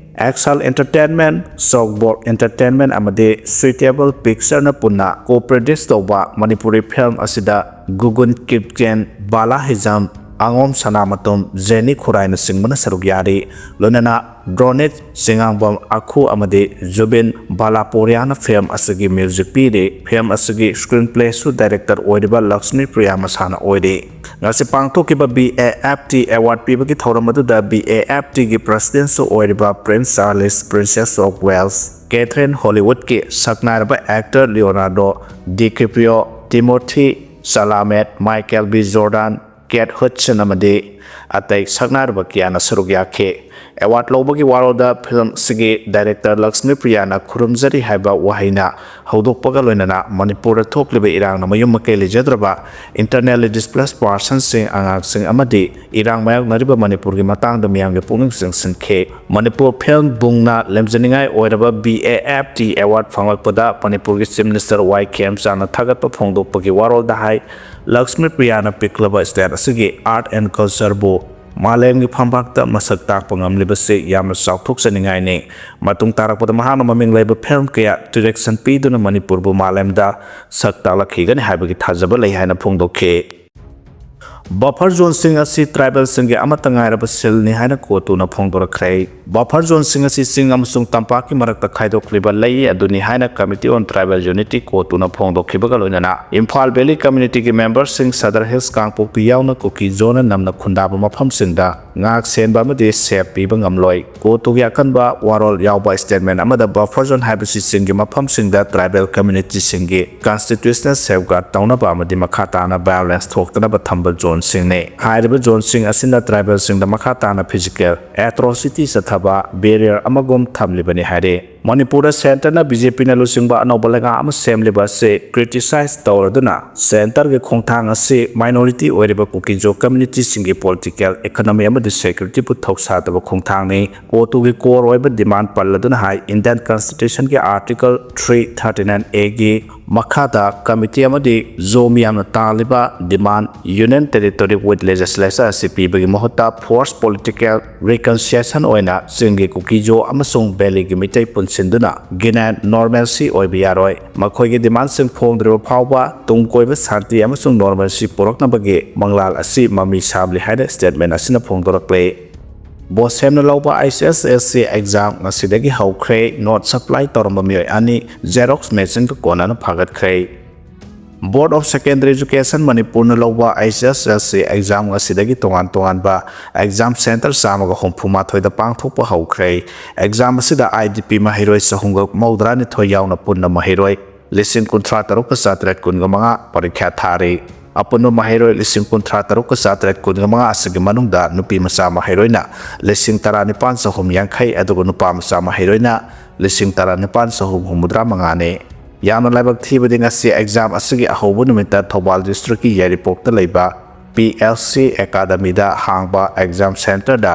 Excel Entertainment, Chalkboard Entertainment ꯑꯃꯗꯤ Suitable Picture ꯅ ꯄꯨꯟꯅ co-produce ꯇꯧꯕ ꯃꯅꯤꯄꯨꯔꯤ film ꯑꯁꯤꯗ ꯒꯨꯒꯨꯟ ꯀꯤꯞꯒꯦꯟ, ꯕꯥꯂꯥ ꯍꯤꯖꯝ, ꯑꯉꯣꯝ ꯁꯅꯥꯃꯇꯣꯝ, ꯖꯦꯅꯤ ꯈꯨꯔꯥꯏꯅꯆꯤꯡꯕꯅ ꯁꯔꯨꯛ ꯌꯥꯔꯤ꯫ ꯂꯣꯏꯅꯅ ꯗ꯭ꯔꯣꯅꯤꯠ ꯆꯤꯉꯥꯡꯕꯝ ꯑꯈꯨ ꯑꯃꯗꯤ ꯖꯨꯕꯤꯟ ꯕꯥꯂꯥꯄꯣꯔꯤꯌꯥꯅ film ꯑꯁꯤꯒꯤ music ꯄꯤꯔꯤ꯫ Film ꯑꯁꯤꯒꯤ screenplay ꯁꯨ director ꯑꯣꯏꯔꯤꯕ ꯂꯛꯁꯃꯤ ꯄ꯭ꯔꯤꯌꯥ ꯃꯁꯥꯅ ꯑꯣꯏꯔꯤ꯫ ꯉꯁꯤ ꯄꯥꯡꯊꯣꯛꯈꯤꯕ B A F T award ꯄꯤꯕꯒꯤ ꯊꯧꯔꯝ ꯑꯗꯨꯗ B A F T ꯒꯤ president ꯁꯨ ꯑꯣꯏꯔꯤꯕ Prince Charles, Princess of Wales, Catherine, Hollywood ꯀꯤ ꯁꯛꯅꯥꯏꯔꯕ actor Leonardo DiCaprio, Timothée Chalamet, Michael B Jordan, Kate Hudson ꯑꯃꯗꯤ ꯑꯇꯩ ꯁꯛꯅꯥꯏꯔꯕ ꯀꯌꯥꯅ ꯁꯔꯨꯛ ꯌꯥꯈꯤ꯫ Award ꯂꯧꯕꯒꯤ ꯋꯥꯔꯣꯜꯗ film ꯑꯁꯤꯒꯤ director ꯂꯛꯁꯃꯤ ꯄ꯭ꯔꯤꯌꯥꯅ ꯈꯨꯔꯨꯝꯖꯔꯤ ꯍꯥꯏꯕ ꯋꯥꯍꯩꯅ ꯍꯧꯗꯣꯛꯄꯒ ꯂꯣꯏꯅꯅ ꯃꯅꯤꯄꯨꯔꯗ ꯊꯣꯛꯂꯤꯕ ꯏꯔꯥꯡꯅ ꯃꯌꯨꯝ ꯃꯀꯩ ꯂꯩꯖꯗ꯭ꯔꯕ internally displaced person ꯁꯤꯡ, ꯑꯉꯥꯡꯁꯤꯡ ꯑꯃꯗꯤ ꯏꯔꯥꯡ ꯃꯥꯌꯣꯛꯅꯔꯤꯕ ꯃꯅꯤꯄꯨꯔꯒꯤ ꯃꯇꯥꯡꯗ ꯃꯤꯌꯥꯝꯒꯤ ꯄꯨꯛꯅꯤꯡ ꯆꯤꯡꯁꯤꯟꯈꯤ꯫ ꯃꯅꯤꯄꯨꯔ film ꯕꯨꯡꯅ ꯂꯦꯝꯖꯅꯤꯡꯉꯥꯏ ꯑꯣꯏꯔꯕ B A F T award ꯐꯪꯂꯛꯄꯗ ꯃꯅꯤꯄꯨꯔꯒꯤ Chief Minister Y Khemchand ꯅ ꯊꯥꯒꯠꯄ ꯐꯣꯡꯗꯣꯛꯄꯒꯤ ꯋꯥꯔꯣꯜꯗ ꯍꯥꯏ, ꯂꯛꯁꯃꯤ ꯄ꯭ꯔꯤꯌꯥꯅ ꯄꯤꯛꯂꯕ state ꯑꯁꯤꯒꯤ art and culture ꯕꯨ ꯃꯥꯂꯦꯝꯒꯤ ꯐꯝꯕꯥꯛꯇ ꯃꯁꯛ ꯇꯥꯛꯄ ꯉꯝꯂꯤꯕꯁꯤ ꯌꯥꯝꯅ ꯆꯥꯎꯊꯣꯛꯆꯅꯤꯡꯉꯥꯏꯅꯤ꯫ ꯃꯇꯨꯡ ꯇꯥꯔꯛꯄꯗ ꯃꯍꯥꯛꯅ ꯃꯃꯤꯡ ꯂꯩꯕ film ꯀꯌꯥ direction ꯄꯤꯗꯨꯅ ꯃꯅꯤꯄꯨꯔꯕꯨ ꯃꯥꯂꯦꯝꯗ ꯁꯛ ꯇꯥꯛꯂꯛꯈꯤꯒꯅꯤ ꯍꯥꯏꯕꯒꯤ ꯊꯥꯖꯕ ꯂꯩ ꯍꯥꯏꯅ ꯐꯣꯡꯗꯣꯛꯈꯤ꯫ Buffer zone ꯁꯤꯡ ꯑꯁꯤ tribal ꯁꯤꯡꯒꯤ ꯑꯃꯠꯇ ꯉꯥꯏꯔꯕ ꯁꯤꯜꯅꯤ ꯍꯥꯏꯅ ꯀꯣꯇꯨꯅ ꯐꯣꯡꯗꯣꯔꯛꯈ꯭ꯔꯦ꯫ Buffer zone ꯁꯤꯡ ꯑꯁꯤ ꯆꯤꯡ ꯑꯃꯁꯨꯡ ꯇꯝꯄꯥꯛꯀꯤ ꯃꯔꯛꯇ ꯈꯥꯏꯗꯣꯛꯂꯤꯕ ꯂꯩ ꯑꯗꯨꯅꯤ ꯍꯥꯏꯅ Committee on Tribal Unity ꯀꯣꯇꯨꯅ ꯐꯣꯡꯗꯣꯛꯈꯤꯕꯒ ꯂꯣꯏꯅꯅ ꯏꯝꯐꯥꯜ Valley community ꯒꯤ member ꯁꯤꯡ, Sadar Hills, ꯀꯥꯡꯄꯣꯛꯄꯤ ꯌꯥꯎꯅ ꯀꯨꯀꯤ ꯖꯣꯟꯅ ꯅꯝꯅ ꯈꯨꯟꯗꯥꯕ ꯃꯐꯝꯁꯤꯡꯗ ꯉꯥꯛ ꯁꯦꯟꯕ ꯑꯃꯗꯤ safe ꯄꯤꯕ ꯉꯝꯂꯣꯏ꯫ ꯀꯣꯇꯨꯒꯤ ꯑꯀꯟꯕ ꯋꯥꯔꯣꯜ ꯌꯥꯎꯕ statement ꯑꯃꯗ buffer zone ꯍꯥꯏꯕꯁꯤ ꯆꯤꯡꯒꯤ ꯃꯐꯝꯁꯤꯡꯗ tribal community ꯁꯤꯡꯒꯤ constitutional safeguard ꯇꯧꯅꯕ ꯑꯃꯗꯤ ꯃꯈꯥ ꯇꯥꯅ violence ꯊꯣꯛꯇꯅꯕ ꯊꯝꯕ zone ꯁꯤꯡꯅꯤ꯫ ꯍꯥꯏꯔꯤꯕ zone ꯁꯤꯡ ꯑꯁꯤꯅ tribal ꯁꯤꯡꯗ ꯃꯈꯥ ꯇꯥꯅ physical atrocity ꯆꯠꯊꯕ barrier ꯑꯃꯒꯨꯝ ꯊꯝꯂꯤꯕꯅꯤ ꯍꯥꯏꯔꯤ꯫ ꯃꯅꯤꯄꯨꯔꯗ ꯁꯦꯟꯇꯔꯅ ꯕꯤ ꯖꯦ ꯄꯤꯅ ꯂꯨꯆꯤꯡꯕ ꯑꯅꯧꯕ ꯂꯩꯉꯥꯛ ꯑꯃ ꯁꯦꯝꯂꯤꯕ ꯑꯁꯤ ꯀ꯭ꯔꯤꯇꯤꯁꯥꯏꯖ ꯇꯧꯔꯗꯨꯅ, ꯁꯦꯟꯇꯔꯒꯤ ꯈꯣꯡꯊꯥꯡ ꯑꯁꯤ ꯃꯥꯏꯅꯣꯔꯤꯇꯤ ꯑꯣꯏꯔꯤꯕ ꯀꯨꯀꯤꯖꯣ ꯀꯝꯃ꯭ꯌꯨꯅꯤꯇꯤꯁꯤꯡꯒꯤ ꯄꯣꯂꯤꯇꯤꯀꯦꯜ ꯏꯀꯣꯅꯣꯃꯤ ꯑꯃꯗꯤ ꯁꯦꯀ꯭ꯌꯨꯔꯤꯇꯤꯕꯨ ꯊꯧꯁꯥꯗꯕ ꯈꯣꯡꯊꯥꯡꯅꯤ꯫ ꯑꯣꯇꯨꯒꯤ ꯀꯣꯔ ꯑꯣꯏꯕ ꯗꯤꯃꯥꯟ ꯄꯜꯂꯗꯨꯅ ꯍꯥꯏ, ꯏꯟꯗꯤꯌꯟ ꯀꯟꯁꯇꯤꯇ꯭ꯌꯨꯁꯟꯒꯤ ꯑꯥꯔꯇꯤꯀꯜ ꯊ꯭ꯔꯤ ꯊꯥꯔꯇꯤ ꯅꯥꯏꯟ ꯑꯦꯒꯤ ꯃꯈꯥꯗ ꯀꯃꯤꯇꯤ ꯑꯃꯗꯤ ꯖꯣ ꯃꯤꯌꯥꯝꯅ ꯇꯥꯜꯂꯤꯕ ꯗꯤꯃꯥꯟ Union Territory with Legislature ꯑꯁꯤ ꯄꯤꯕꯒꯤ ꯃꯍꯨꯠꯇ ꯐꯣꯔꯁ ꯄꯣꯂꯤꯇꯤꯀꯦꯜ ꯔꯤꯀꯟꯁꯤꯂꯤꯌꯦꯁꯟ ꯑꯣꯏꯅ ꯆꯤꯡꯒꯤ ꯀꯨꯀꯤꯖꯣ ꯑꯃꯁꯨꯡ ꯚꯦꯂꯤꯒꯤ ꯃꯤꯇꯩ ꯄꯨꯟꯁꯤꯟꯗꯨꯅ ꯒꯤꯅꯦꯟ ꯅꯣꯔꯃꯦꯜꯁꯤ ꯑꯣꯏꯕ ꯌꯥꯔꯣꯏ꯫ ꯃꯈꯣꯏꯒꯤ ꯗꯤꯃꯥꯟꯁꯤꯡ ꯐꯣꯡꯗ꯭ꯔꯤꯕ ꯐꯥꯎꯕ ꯇꯨꯡ ꯀꯣꯏꯕ ꯁꯥꯟꯇꯤ ꯑꯃꯁꯨꯡ ꯅꯣꯔꯃꯦꯜꯁꯤ ꯄꯨꯔꯛꯅꯕꯒꯤ ꯃꯪꯂꯥꯟ ꯑꯁꯤ ꯃꯃꯤ ꯁꯥꯝꯂꯤ ꯍꯥꯏꯅ ꯁ꯭ꯇꯦꯠꯃꯦꯟ ꯑꯁꯤꯅ ꯐꯣꯡꯗꯣꯔꯛꯂꯦ꯫ ꯕꯣꯁꯦꯝꯅ ꯂꯧꯕ ꯑꯩꯆ ꯑꯦꯁ ꯑꯦꯜ ꯁꯤ ꯑꯦꯛꯖꯥꯝ ꯉꯁꯤꯗꯒꯤ ꯍꯧꯈ꯭ꯔꯦ꯫ ꯅꯣꯠ ꯁꯄ꯭ꯂꯥꯏ ꯇꯧꯔꯝꯕ ꯃꯤꯑꯣꯏ ꯑꯅꯤ ꯖꯦꯔꯣꯛꯁ ꯃꯦꯆꯤꯟꯒ ꯀꯣꯟꯅꯅ ꯐꯥꯒꯠꯈ꯭ꯔꯦ꯫ Board of Secondary Education ꯃꯅꯤꯄꯨꯔꯅ ꯂꯧꯕ ꯑꯩꯆ ꯑꯦꯁ ꯑꯦꯜ ꯁꯤ ꯑꯦꯛꯖꯥꯝ ꯉꯁꯤꯗꯒꯤ ꯇꯣꯉꯥꯟ ꯇꯣꯉꯥꯟꯕ ꯑꯦꯛꯖꯥꯝ ꯁꯦꯟꯇꯔ ꯆꯥꯝꯃꯒ ꯍꯨꯝꯐꯨ ꯃꯥꯊꯣꯏꯗ ꯄꯥꯡꯊꯣꯛꯄ ꯍꯧꯈ꯭ꯔꯦ꯫ ꯑꯦꯛꯖꯥꯝ ꯑꯁꯤꯗ ꯑꯥꯏ ꯗꯤ ꯄꯤ ꯃꯍꯩꯔꯣꯏ ꯆꯍꯨꯝꯒ ꯃꯧꯗ꯭ꯔꯥꯅꯤꯊꯣꯏ ꯌꯥꯎꯅ ꯄꯨꯟꯅ ꯃꯍꯩꯔꯣꯏ ꯂꯤꯁꯤꯡ ꯀꯨꯟꯊ꯭ꯔꯥ ꯇꯔꯨꯛꯀ ꯆꯥꯇ꯭ꯔꯦꯠ ꯀꯨꯟꯒ ꯃꯉꯥ ꯄꯔꯤꯈ꯭ꯌꯥ ꯊꯥꯔꯤ꯫ ꯑꯄꯨꯟꯕ ꯃꯍꯩꯔꯣꯏ ꯂꯤꯁꯤꯡ ꯀꯨꯟꯊ꯭ꯔꯥ ꯇꯔꯨꯛꯀ ꯆꯥꯇ꯭ꯔꯦꯠ ꯀꯨꯟꯒ ꯃꯉꯥ ꯑꯁꯤꯒꯤ ꯃꯅꯨꯡꯗ ꯅꯨꯄꯤ ꯃꯆꯥ ꯃꯍꯩꯔꯣꯏꯅ ꯂꯤꯁꯤꯡ ꯇꯔꯥꯅꯤꯄꯥꯟ ꯆꯍꯨꯝ ꯌꯥꯡꯈꯩ, ꯑꯗꯨꯒ ꯅꯨꯄꯥ ꯃꯆꯥ ꯃꯍꯩꯔꯣꯏꯅ ꯂꯤꯁꯤꯡ ꯇꯔꯥꯅꯤꯄꯥꯟ ꯆꯍꯨꯝ ꯍꯨꯝꯐꯨꯇꯔꯥ ꯃꯉꯥꯅꯤ꯫ ꯌꯥꯝꯅ ꯂꯥꯏꯕꯛ ꯊꯤꯕꯗꯤ ꯉꯁꯤ ꯑꯦꯛꯖꯥꯝ ꯑꯁꯤꯒꯤ ꯑꯍꯧꯕ ꯅꯨꯃꯤꯠꯇ ꯊꯧꯕꯥꯜ ꯗꯤꯁꯇ꯭ꯔꯤꯛꯀꯤ ꯌꯥꯏꯔꯤꯄꯣꯛꯇ ꯂꯩꯕ ꯄꯤ ꯑꯦꯜ ꯁꯤ ꯑꯦꯀꯥꯗꯃꯤꯗ ꯍꯥꯡꯕ ꯑꯦꯛꯖꯥꯝ ꯁꯦꯟꯇꯔꯗ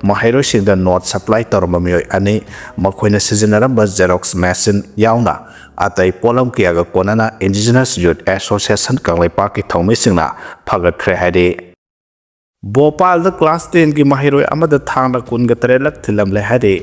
ꯃꯍꯩꯔꯣꯏꯁꯤꯡꯗ ꯅꯣꯠ ꯁꯄ꯭ꯂꯥꯏ ꯇꯧꯔꯝꯕ ꯃꯤꯑꯣꯏ ꯑꯅꯤ, ꯃꯈꯣꯏꯅ ꯁꯤꯖꯤꯟꯅꯔꯝꯕ ꯖꯦꯔꯣꯛꯁ ꯃꯦꯆꯤꯟ ꯌꯥꯎꯅ ꯑꯇꯩ ꯄꯣꯠꯂꯝ ꯀꯌꯥꯒ ꯀꯣꯟꯅꯅ Indigenous Youth Association ꯀꯪꯂꯩꯄꯥꯛꯀꯤ ꯊꯧꯃꯤꯁꯤꯡꯅ ꯐꯒꯠꯈ꯭ꯔꯦ ꯍꯥꯏꯔꯤ꯫ ꯚꯣꯄꯥꯜꯗ ꯀ꯭ꯂꯥꯁ ꯇꯦꯟꯒꯤ ꯃꯍꯩꯔꯣꯏ ꯑꯃꯗ ꯊꯥꯡꯅ ꯀꯨꯟꯒ ꯇꯔꯦꯠꯂꯛ ꯊꯤꯜꯂꯝꯂꯦ ꯍꯥꯏꯔꯤ꯫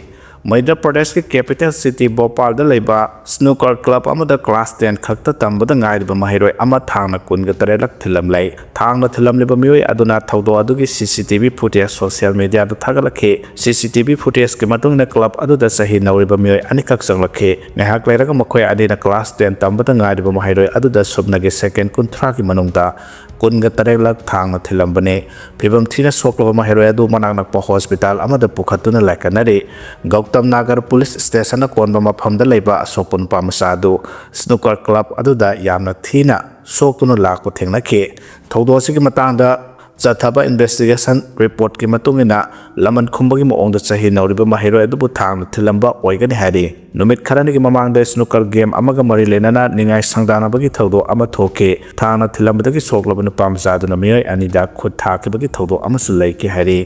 ꯃꯙ꯭ꯌ ꯄ꯭ꯔꯗꯦꯁꯀꯤ ꯀꯦꯄꯤꯇꯦꯜ ꯁꯤꯇꯤ ꯚꯣꯄꯥꯜꯗ ꯂꯩꯕ ꯁ꯭ꯅꯨꯀꯔ ꯀ꯭ꯂꯕ ꯑꯃꯗ ꯀ꯭ꯂꯥꯁ ꯇꯦꯟ ꯈꯛꯇ ꯇꯝꯕꯗ ꯉꯥꯏꯔꯤꯕ ꯃꯍꯩꯔꯣꯏ ꯑꯃ ꯊꯥꯡꯅ ꯀꯨꯟꯒ ꯇꯔꯦꯠꯂꯛ ꯊꯤꯜꯂꯝꯂꯦ꯫ ꯊꯥꯡꯅ ꯊꯤꯜꯂꯝꯂꯤꯕ ꯃꯤꯑꯣꯏ ꯑꯗꯨꯅ ꯊꯧꯗꯣꯛ ꯑꯗꯨꯒꯤ C C T V footage social ꯃꯤꯗꯤꯌꯥꯗ ꯊꯥꯒꯠꯂꯛꯈꯤ꯫ ꯁꯤ ꯁꯤ ꯇꯤ ꯚꯤ ꯐꯨꯇꯦꯖꯀꯤ ꯃꯇꯨꯡ ꯏꯟꯅ ꯀ꯭ꯂꯕ ꯑꯗꯨꯗ ꯆꯍꯤ ꯅꯧꯔꯤꯕ ꯃꯤꯑꯣꯏ ꯑꯅꯤꯈꯛ ꯆꯪꯂꯛꯈꯤ꯫ ꯉꯥꯏꯍꯥꯛ ꯂꯩꯔꯒ ꯃꯈꯣꯏ ꯑꯅꯤꯅ ꯀ꯭ꯂꯥꯁ ꯇꯦꯟ ꯇꯝꯕꯗ ꯉꯥꯏꯔꯤꯕ ꯃꯍꯩꯔꯣꯏ ꯑꯗꯨꯗ ꯁꯨꯞꯅꯒꯤ ꯁꯦꯀꯦꯟ ꯀꯨꯟꯊ꯭ꯔꯥꯒꯤ ꯃꯅꯨꯡꯗ ꯀꯨꯟꯒ ꯇꯔꯦꯠꯂꯛ ꯊꯥꯡꯅ ꯊꯤꯜꯂꯝꯕꯅꯤ꯫ ꯐꯤꯚꯝ ꯊꯤꯅ ꯁꯣꯛꯂꯕ ꯃꯍꯩꯔꯣꯏ ꯑꯗꯨ ꯃꯅꯥꯛ ꯅꯛꯄ ꯍꯣꯁꯄꯤꯇꯥꯜ ꯑꯃꯗ ꯄꯨꯈꯠꯇꯨꯅ ꯂꯥꯏꯀꯠꯅꯔꯤ꯫ ꯒꯧꯇꯝ ꯅꯥꯒꯔ ꯄꯨꯂꯤꯁ ꯁ꯭ꯇꯦꯁꯟ ꯑꯀꯣꯟꯕ ꯃꯐꯝꯗ ꯂꯩꯕ ꯑꯁꯣꯛꯄ ꯅꯨꯄꯥ ꯃꯆꯥ ꯑꯗꯨ ꯁ꯭ꯅꯨꯀꯔ ꯀ꯭ꯂꯕ ꯑꯗꯨꯗ ꯌꯥꯝꯅ ꯊꯤꯅ ꯁꯣꯛꯇꯨꯅ ꯂꯥꯛꯄ ꯊꯦꯡꯅꯈꯤ꯫ ꯊꯧꯗꯣꯛ ꯑꯁꯤꯒꯤ ꯃꯇꯥꯡꯗ ꯆꯠꯊꯕ ꯏꯟꯚꯦꯁꯇꯤꯒꯦꯁꯟ ꯔꯤꯄꯣꯔꯠꯀꯤ ꯃꯇꯨꯡ ꯏꯟꯅ, ꯂꯃꯟ ꯈꯨꯝꯕꯒꯤ ꯃꯑꯣꯡꯗ ꯆꯍꯤ ꯅꯧꯔꯤꯕ ꯃꯍꯩꯔꯣꯏ ꯑꯗꯨꯕꯨ ꯊꯥꯡꯅ ꯊꯤꯜꯂꯝꯕ ꯑꯣꯏꯒꯅꯤ ꯍꯥꯏꯔꯤ꯫ ꯅꯨꯃꯤꯠ ꯈꯔꯅꯤꯒꯤ ꯃꯃꯥꯡꯗ ꯁ꯭ꯅꯨꯀꯔ ꯒꯦꯝ ꯑꯃꯒ ꯃꯔꯤ ꯂꯩꯅꯅ ꯅꯤꯡꯉꯥꯏ ꯁꯪꯗꯥꯅꯕꯒꯤ ꯊꯧꯗꯣꯛ ꯑꯃ ꯊꯣꯛꯈꯤ꯫ ꯊꯥꯡꯅ ꯊꯤꯜꯂꯝꯕꯗꯒꯤ ꯁꯣꯛꯂꯕ ꯅꯨꯄꯥ ꯃꯆꯥ ꯑꯗꯨꯅ ꯃꯤꯑꯣꯏ ꯑꯅꯤꯗ ꯈꯨꯠ ꯊꯥꯈꯤꯕꯒꯤ ꯊꯧꯗꯣꯛ ꯑꯃꯁꯨ ꯂꯩꯈꯤ ꯍꯥꯏꯔꯤ꯫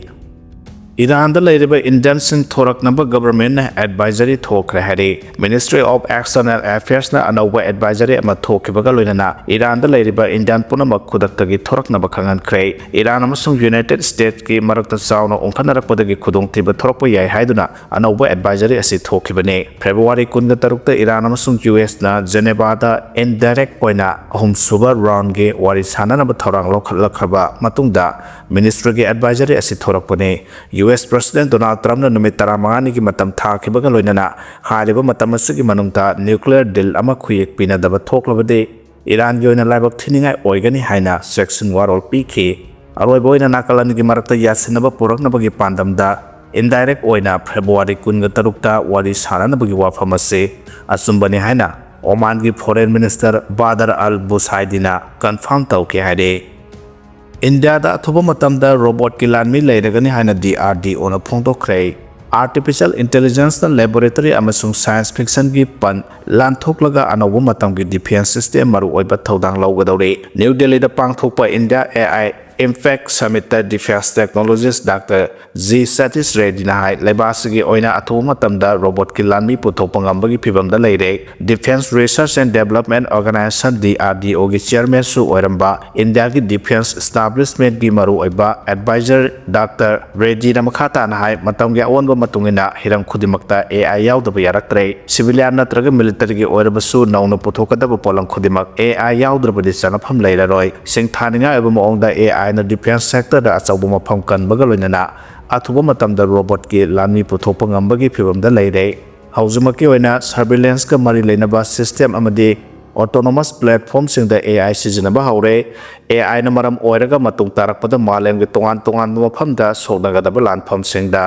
ꯏꯔꯥꯟꯗ ꯂꯩꯔꯤꯕ ꯏꯟꯗꯤꯌꯟꯁꯤꯡ ꯊꯣꯔꯛꯅꯕ ꯒꯕꯔꯃꯦꯟꯅ ꯑꯦꯗꯚꯥꯏꯖꯔꯤ ꯊꯣꯛꯈ꯭ꯔꯦ ꯍꯥꯏꯔꯤ꯫ Ministry of External Affairsꯅ ꯑꯅꯧꯕ ꯑꯦꯗꯚꯥꯏꯖꯔꯤ ꯑꯃ ꯊꯣꯛꯈꯤꯕꯒ ꯂꯣꯏꯅꯅ ꯏꯔꯥꯟꯗ ꯂꯩꯔꯤꯕ ꯏꯟꯗꯤꯌꯟ ꯄꯨꯝꯅꯃꯛ ꯈꯨꯗꯛꯇꯒꯤ ꯊꯣꯔꯛꯅꯕ ꯈꯪꯍꯟꯈ꯭ꯔꯦ꯫ ꯏꯔꯥꯟ ꯑꯃꯁꯨꯡ ꯌꯨꯅꯥꯏꯇꯦꯗ ꯁ꯭ꯇꯦꯠꯁꯀꯤ ꯃꯔꯛꯇ ꯆꯥꯎꯅ ꯎꯪꯈꯠꯅꯔꯛꯄꯗꯒꯤ ꯈꯨꯗꯣꯡꯊꯤꯕ ꯊꯣꯔꯛꯄ ꯌꯥꯏ ꯍꯥꯏꯗꯨꯅ ꯑꯅꯧꯕ ꯑꯦꯗꯚꯥꯏꯖꯔꯤ ꯑꯁꯤ ꯊꯣꯛꯈꯤꯕꯅꯤ꯫ ꯐꯦꯕ꯭ꯔꯨꯋꯥꯔꯤ ꯀꯨꯟꯒ ꯇꯔꯨꯛꯇ ꯏꯔꯥꯟ ꯑꯃꯁꯨꯡ ꯌꯨ ꯑꯦꯁꯅ ꯖꯦꯅꯦꯚꯥꯗ ꯏꯟꯗꯥꯏꯔꯦꯛ ꯑꯣꯏꯅ ꯑꯍꯨꯝꯁꯨꯕ ꯔꯥꯎꯟꯒꯤ ꯋꯥꯔꯤ ꯁꯥꯅꯅꯕ ꯊꯧꯔꯥꯡ ꯂꯧꯈꯠꯂꯛꯈ꯭ꯔꯕ ꯃꯇꯨꯡꯗ ꯃꯤꯅꯤꯁꯇ꯭ꯔꯤꯒꯤ ꯑꯦꯗꯚꯥꯏꯖꯔꯤ ꯑꯁꯤ ꯊꯣꯔꯛꯄꯅꯤ꯫ ꯌꯨ ꯑꯦꯁ ꯄ꯭ꯔꯁꯤꯗꯦꯟ ꯗꯣꯅꯥꯜꯗ ꯇ꯭ꯔꯝꯞꯅ ꯅꯨꯃꯤꯠ ꯇꯔꯥꯃꯉꯥꯅꯤꯒꯤ ꯃꯇꯝ ꯊꯥꯈꯤꯕꯒ ꯂꯣꯏꯅꯅ ꯍꯥꯏꯔꯤꯕ ꯃꯇꯝ ꯑꯁꯤꯒꯤ ꯃꯅꯨꯡꯗ ꯅ꯭ꯌꯨꯀ꯭ꯂꯤꯌꯔ ꯗꯤꯜ ꯑꯃ ꯈꯨꯌꯦꯛ ꯄꯤꯅꯗꯕ ꯊꯣꯛꯂꯕꯗꯤ ꯏꯔꯥꯟꯒꯤ ꯑꯣꯏꯅ ꯂꯥꯏꯕꯛ ꯊꯤꯅꯤꯡꯉꯥꯏ ꯑꯣꯏꯒꯅꯤ ꯍꯥꯏꯅ ꯆꯦꯛꯁꯤꯟ ꯋꯥꯔꯣꯜ ꯄꯤꯈꯤ꯫ ꯑꯔꯣꯏꯕ ꯑꯣꯏꯅ ꯅꯥꯀꯜ ꯑꯅꯤꯒꯤ ꯃꯔꯛꯇ ꯌꯥꯁꯤꯟꯅꯕ ꯄꯨꯔꯛꯅꯕꯒꯤ ꯄꯥꯟꯗꯝꯗ ꯏꯟꯗꯥꯏꯔꯦꯛ ꯑꯣꯏꯅ ꯐꯦꯕ꯭ꯔꯨꯋꯥꯔꯤ ꯀꯨꯟꯒ ꯇꯔꯨꯛꯇ ꯋꯥꯔꯤ ꯁꯥꯅꯅꯕꯒꯤ ꯋꯥꯐꯝ ꯑꯁꯤ ꯑꯆꯨꯝꯕꯅꯤ ꯍꯥꯏꯅ ꯑꯣꯃꯥꯟꯒꯤ ꯐꯣꯔꯦꯟ ꯃꯤꯅꯤꯁꯇꯔ ꯕꯥꯗꯔ ꯑꯜ ꯕꯨꯁꯥꯏꯗꯤꯅ ꯀꯟꯐꯥꯔꯝ ꯇꯧꯈꯤ ꯍꯥꯏꯔꯤ꯫ ꯏꯟꯗꯤꯌꯥꯗ ꯑꯊꯨꯕ ꯃꯇꯝꯗ ꯔꯣꯕꯣꯠꯀꯤ ꯂꯥꯟꯃꯤ ꯂꯩꯔꯒꯅꯤ ꯍꯥꯏꯅ ꯗꯤ ꯑꯥꯔ ꯗꯤ ꯑꯣꯅ ꯐꯣꯡꯗꯣꯛꯈ꯭ꯔꯦ꯫ ꯑꯥꯔꯇꯤꯐꯤꯁꯤꯌꯦꯜ ꯏꯟꯇꯦꯂꯤꯖꯦꯟꯁꯅ ꯂꯦꯕꯣꯔꯦꯇꯔꯤ ꯑꯃꯁꯨꯡ ꯁꯥꯏꯟꯁ ꯐꯤꯛꯁꯟꯒꯤ ꯄꯟ ꯂꯥꯟꯊꯣꯛꯂꯒ ꯑꯅꯧꯕ ꯃꯇꯝꯒꯤ ꯗꯤꯐꯦꯟꯁ ꯁꯤꯁꯇꯦꯝ ꯃꯔꯨꯑꯣꯏꯕ ꯊꯧꯗꯥꯡ ꯂꯧꯒꯗꯧꯔꯤ꯫ ꯅ꯭ꯌꯨ ꯗꯦꯜꯂꯤꯗ ꯄꯥꯡꯊꯣꯛꯄ ꯏꯟꯗꯤꯌꯥ ꯑꯦ ꯑꯥꯏ ꯏꯝꯄꯦꯛ ꯁꯃꯤꯠꯇ defence technologies doctor G Satish ꯔꯦꯗꯤꯅ ꯍꯥꯏ, ꯂꯩꯕꯥꯛ ꯑꯁꯤꯒꯤ ꯑꯣꯏꯅ ꯑꯊꯨꯕ ꯃꯇꯝꯗ ꯔꯣꯕꯣꯠꯀꯤ ꯂꯥꯟꯃꯤ ꯄꯨꯊꯣꯛꯄ ꯉꯝꯕꯒꯤ ꯐꯤꯚꯝꯗ ꯂꯩꯔꯦ꯫ Defence Research and Development Organisation, D R D ꯑꯣꯒꯤ ꯆꯤꯌꯔꯃꯦꯟꯁꯨ ꯑꯣꯏꯔꯝꯕ ꯏꯟꯗꯤꯌꯥꯒꯤ ꯗꯤꯐꯦꯟꯁ ꯏꯁꯇꯥꯕ꯭ꯂꯤꯁꯃꯦꯟꯠꯀꯤ ꯃꯔꯨꯑꯣꯏꯕ ꯑꯦꯗꯚꯥꯏꯖꯔ ꯗꯥꯛꯇꯔ ꯔꯦꯗꯤꯅ ꯃꯈꯥ ꯇꯥꯅ ꯍꯥꯏ, ꯃꯇꯝꯒꯤ ꯑꯑꯣꯟꯕ ꯃꯇꯨꯡ ꯏꯟꯅ ꯍꯤꯔꯝ ꯈꯨꯗꯤꯡꯃꯛꯇ ꯑꯦ ꯑꯥꯏ ꯌꯥꯎꯗꯕ ꯌꯥꯔꯛꯇ꯭ꯔꯦ꯫ ꯁꯤꯚꯤꯂꯤꯌꯥꯟ ꯅꯠꯇ꯭ꯔꯒ ꯃꯤꯂꯤꯇꯔꯤꯒꯤ ꯑꯣꯏꯔꯕꯁꯨ ꯅꯧꯅ ꯄꯨꯊꯣꯛꯀꯗꯕ ꯄꯣꯠꯂꯝ ꯈꯨꯗꯤꯡꯃꯛ ꯑꯦ ꯑꯥꯏ ꯌꯥꯎꯗ꯭ꯔꯕꯗꯤ ꯆꯟꯅꯐꯝ ꯂꯩꯔꯔꯣꯏ꯫ ꯁꯤꯡꯊꯥꯅꯤꯡꯉꯥꯏ ꯑꯣꯏꯕ ꯃꯑꯣꯡꯗ ꯑꯦ ꯑꯥꯏꯅ ꯗꯤꯐꯦꯟꯁ ꯁꯦꯛꯇꯔꯗ ꯑꯆꯧꯕ ꯃꯐꯝ ꯀꯟꯕꯒ ꯂꯣꯏꯅꯅ ꯑꯊꯨꯕ ꯃꯇꯝꯗ ꯔꯣꯕꯣꯠꯀꯤ ꯂꯥꯟꯃꯤ ꯄꯨꯊꯣꯛꯄ ꯉꯝꯕꯒꯤ ꯐꯤꯚꯝꯗ ꯂꯩꯔꯦ꯫ ꯍꯧꯖꯤꯛꯃꯛꯀꯤ ꯑꯣꯏꯅ ꯁꯔꯚꯤꯂꯦꯟꯁꯀ ꯃꯔꯤ ꯂꯩꯅꯕ ꯁꯤꯁꯇꯦꯝ ꯑꯃꯗꯤ ꯑꯣꯇꯣꯅꯣꯃꯁ ꯄ꯭ꯂꯦꯠꯐꯣꯝꯁꯤꯡꯗ ꯑꯦ ꯑꯥꯏ ꯁꯤꯖꯤꯟꯅꯕ ꯍꯧꯔꯦ꯫ ꯑꯦ ꯑꯥꯏꯅ ꯃꯔꯝ ꯑꯣꯏꯔꯒ ꯃꯇꯨꯡ ꯇꯥꯔꯛꯄꯗ ꯃꯥꯂꯦꯝꯒꯤ ꯇꯣꯉꯥꯟ ꯇꯣꯉꯥꯟꯕ ꯃꯐꯝꯗ ꯁꯣꯛꯅꯒꯗꯕ ꯂꯥꯟꯐꯝꯁꯤꯡꯗ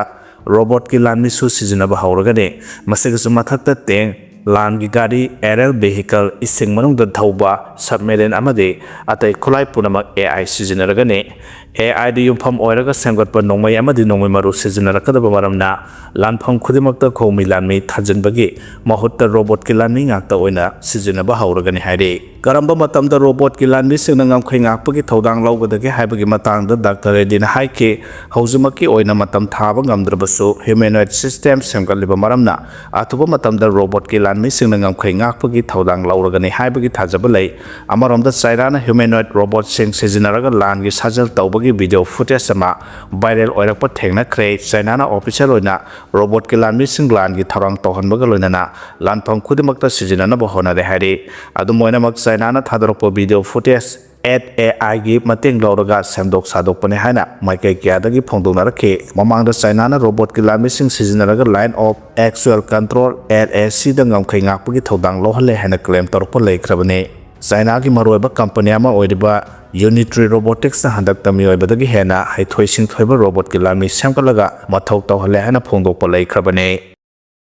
ꯔꯣꯕꯣꯠꯀꯤ ꯂꯥꯟꯃꯤꯁꯨ ꯁꯤꯖꯤꯟꯅꯕ ꯍꯧꯔꯒꯅꯤ꯫ ꯃꯁꯤꯒꯤꯁꯨ ꯃꯊꯛꯇ ꯇꯦꯡ ꯂꯥꯟꯒꯤ ꯒꯥꯔꯤ, aerial vehicle, ꯏꯁꯤꯡ ꯃꯅꯨꯡꯗ ꯊꯧꯕ, submarine ꯑꯃꯗꯤ ꯑꯇꯩ ꯈꯨꯠꯂꯥꯏ ꯄꯨꯝꯅꯃꯛ A I ꯁꯤꯖꯤꯟꯅꯔꯒꯅꯤ꯫ A I ꯗ ꯌꯨꯝꯐꯝ ꯑꯣꯏꯔꯒ ꯁꯦꯝꯒꯠꯄ ꯅꯣꯡꯃꯩ ꯑꯃꯗꯤ ꯅꯣꯡꯃꯩ ꯃꯔꯨ ꯁꯤꯖꯤꯟꯅꯔꯛꯀꯗꯕ ꯃꯔꯝꯅ, ꯂꯥꯟꯐꯝ ꯈꯨꯗꯤꯡꯃꯛꯇ ꯈꯣꯡꯃꯤ ꯂꯥꯟꯃꯤ ꯊꯥꯖꯤꯟꯕꯒꯤ ꯃꯍꯨꯠꯇ robot ꯀꯤ ꯂꯥꯟꯃꯤ ꯉꯥꯛꯇ ꯑꯣꯏꯅ ꯁꯤꯖꯤꯟꯅꯕ ꯍꯧꯔꯒꯅꯤ ꯍꯥꯏꯔꯤ꯫ ꯀꯔꯝꯕ ꯃꯇꯝꯗ robot ꯀꯤ ꯂꯥꯟꯃꯤꯁꯤꯡꯅ ꯉꯝꯈꯩ ꯉꯥꯛꯄꯒꯤ ꯊꯧꯗꯥꯡ ꯂꯧꯒꯗꯒꯦ ꯍꯥꯏꯕꯒꯤ ꯃꯇꯥꯡꯗ ꯗꯥꯛꯇꯔ ꯔꯦꯗꯤꯅ ꯍꯥꯏꯈꯤ, ꯍꯧꯖꯤꯛꯃꯛꯀꯤ ꯑꯣꯏꯅ ꯃꯇꯝ ꯊꯥꯕ ꯉꯝꯗ꯭ꯔꯕꯁꯨ, humanoid system ꯁꯦꯝꯒꯠꯂꯤꯕ ꯃꯔꯝꯅ, ꯑꯊꯨꯕ ꯃꯇꯝꯗ robot ꯀꯤ ꯂꯥꯟꯃꯤꯁꯤꯡꯅ ꯉꯝꯈꯩ ꯉꯥꯛꯄꯒꯤ ꯊꯧꯗꯥꯡ ꯂꯧꯔꯒꯅꯤ ꯍꯥꯏꯕꯒꯤ ꯊꯥꯖꯕ ꯂꯩ꯫ ꯑꯃꯔꯣꯝꯗ, ꯆꯥꯏꯅꯥꯅ humanoid robot ꯁꯤꯡ ꯁꯤꯖꯤꯟꯅꯔꯒ ꯂꯥꯟꯒꯤ ꯁꯥꯖꯦꯜ ꯇꯧꯕꯒꯤ video footage ꯑꯃ viral ꯑꯣꯏꯔꯛꯄ ꯊꯦꯡꯅꯈ꯭ꯔꯦ꯫ ꯆꯥꯏꯅꯥꯅ official ꯑꯣꯏꯅ robot ꯀꯤ ꯂꯥꯟꯃꯤꯁꯤꯡ ꯂꯥꯟꯒꯤ ꯊꯧꯔꯥꯡ ꯇꯧꯍꯟꯕꯒ ꯂꯣꯏꯅꯅ ꯂꯥꯟꯐꯝ ꯈꯨꯗꯤꯡꯃꯛꯇ ꯁꯤꯖꯤꯟꯅꯅꯕ ꯍꯣꯠꯅꯔꯦ ꯍꯥꯏꯔꯤ꯫ ꯑꯗꯨꯝ ꯑꯣꯏꯅꯃꯛ, ꯆꯥꯏꯅꯥꯅ ꯊꯥꯗꯣꯔꯛꯄ video footage at A I ꯒꯤ ꯃꯇꯦꯡ ꯂꯧꯔꯒ ꯁꯦꯝꯗꯣꯛ ꯁꯥꯗꯣꯛꯄꯅꯤ ꯍꯥꯏꯅ ꯃꯥꯏꯀꯩ ꯀꯌꯥꯗꯒꯤ ꯐꯣꯡꯗꯣꯛꯅꯔꯛꯈꯤ꯫ ꯃꯃꯥꯡꯗ ꯆꯥꯏꯅꯥꯅ robot ꯀꯤ ꯂꯥꯟꯃꯤꯁꯤꯡ ꯁꯤꯖꯤꯟꯅꯔꯒ Line of Actual Control, L A C ꯗ ꯉꯝꯈꯩ ꯉꯥꯛꯄꯒꯤ ꯊꯧꯗꯥꯡ ꯂꯧꯍꯜꯂꯦ ꯍꯥꯏꯅ claim ꯇꯧꯔꯛꯄ ꯂꯩꯈ꯭ꯔꯕꯅꯤ꯫ ꯆꯥꯏꯅꯥꯒꯤ ꯃꯔꯨꯑꯣꯏꯕ company ꯑꯃ ꯑꯣꯏꯔꯤꯕ Unitree Robotics ꯅ ꯍꯟꯗꯛꯇ ꯃꯤꯑꯣꯏꯕꯗꯒꯤ ꯍꯦꯟꯅ ꯍꯩꯊꯣꯏ ꯁꯤꯡꯊꯣꯏꯕ robot ꯀꯤ ꯂꯥꯟꯃꯤ ꯁꯦꯝꯒꯠꯂꯒ ꯃꯊꯧ ꯇꯧꯍꯜꯂꯦ ꯍꯥꯏꯅ ꯐꯣꯡꯗꯣꯛꯄ ꯂꯩꯈ꯭ꯔꯕꯅꯤ꯫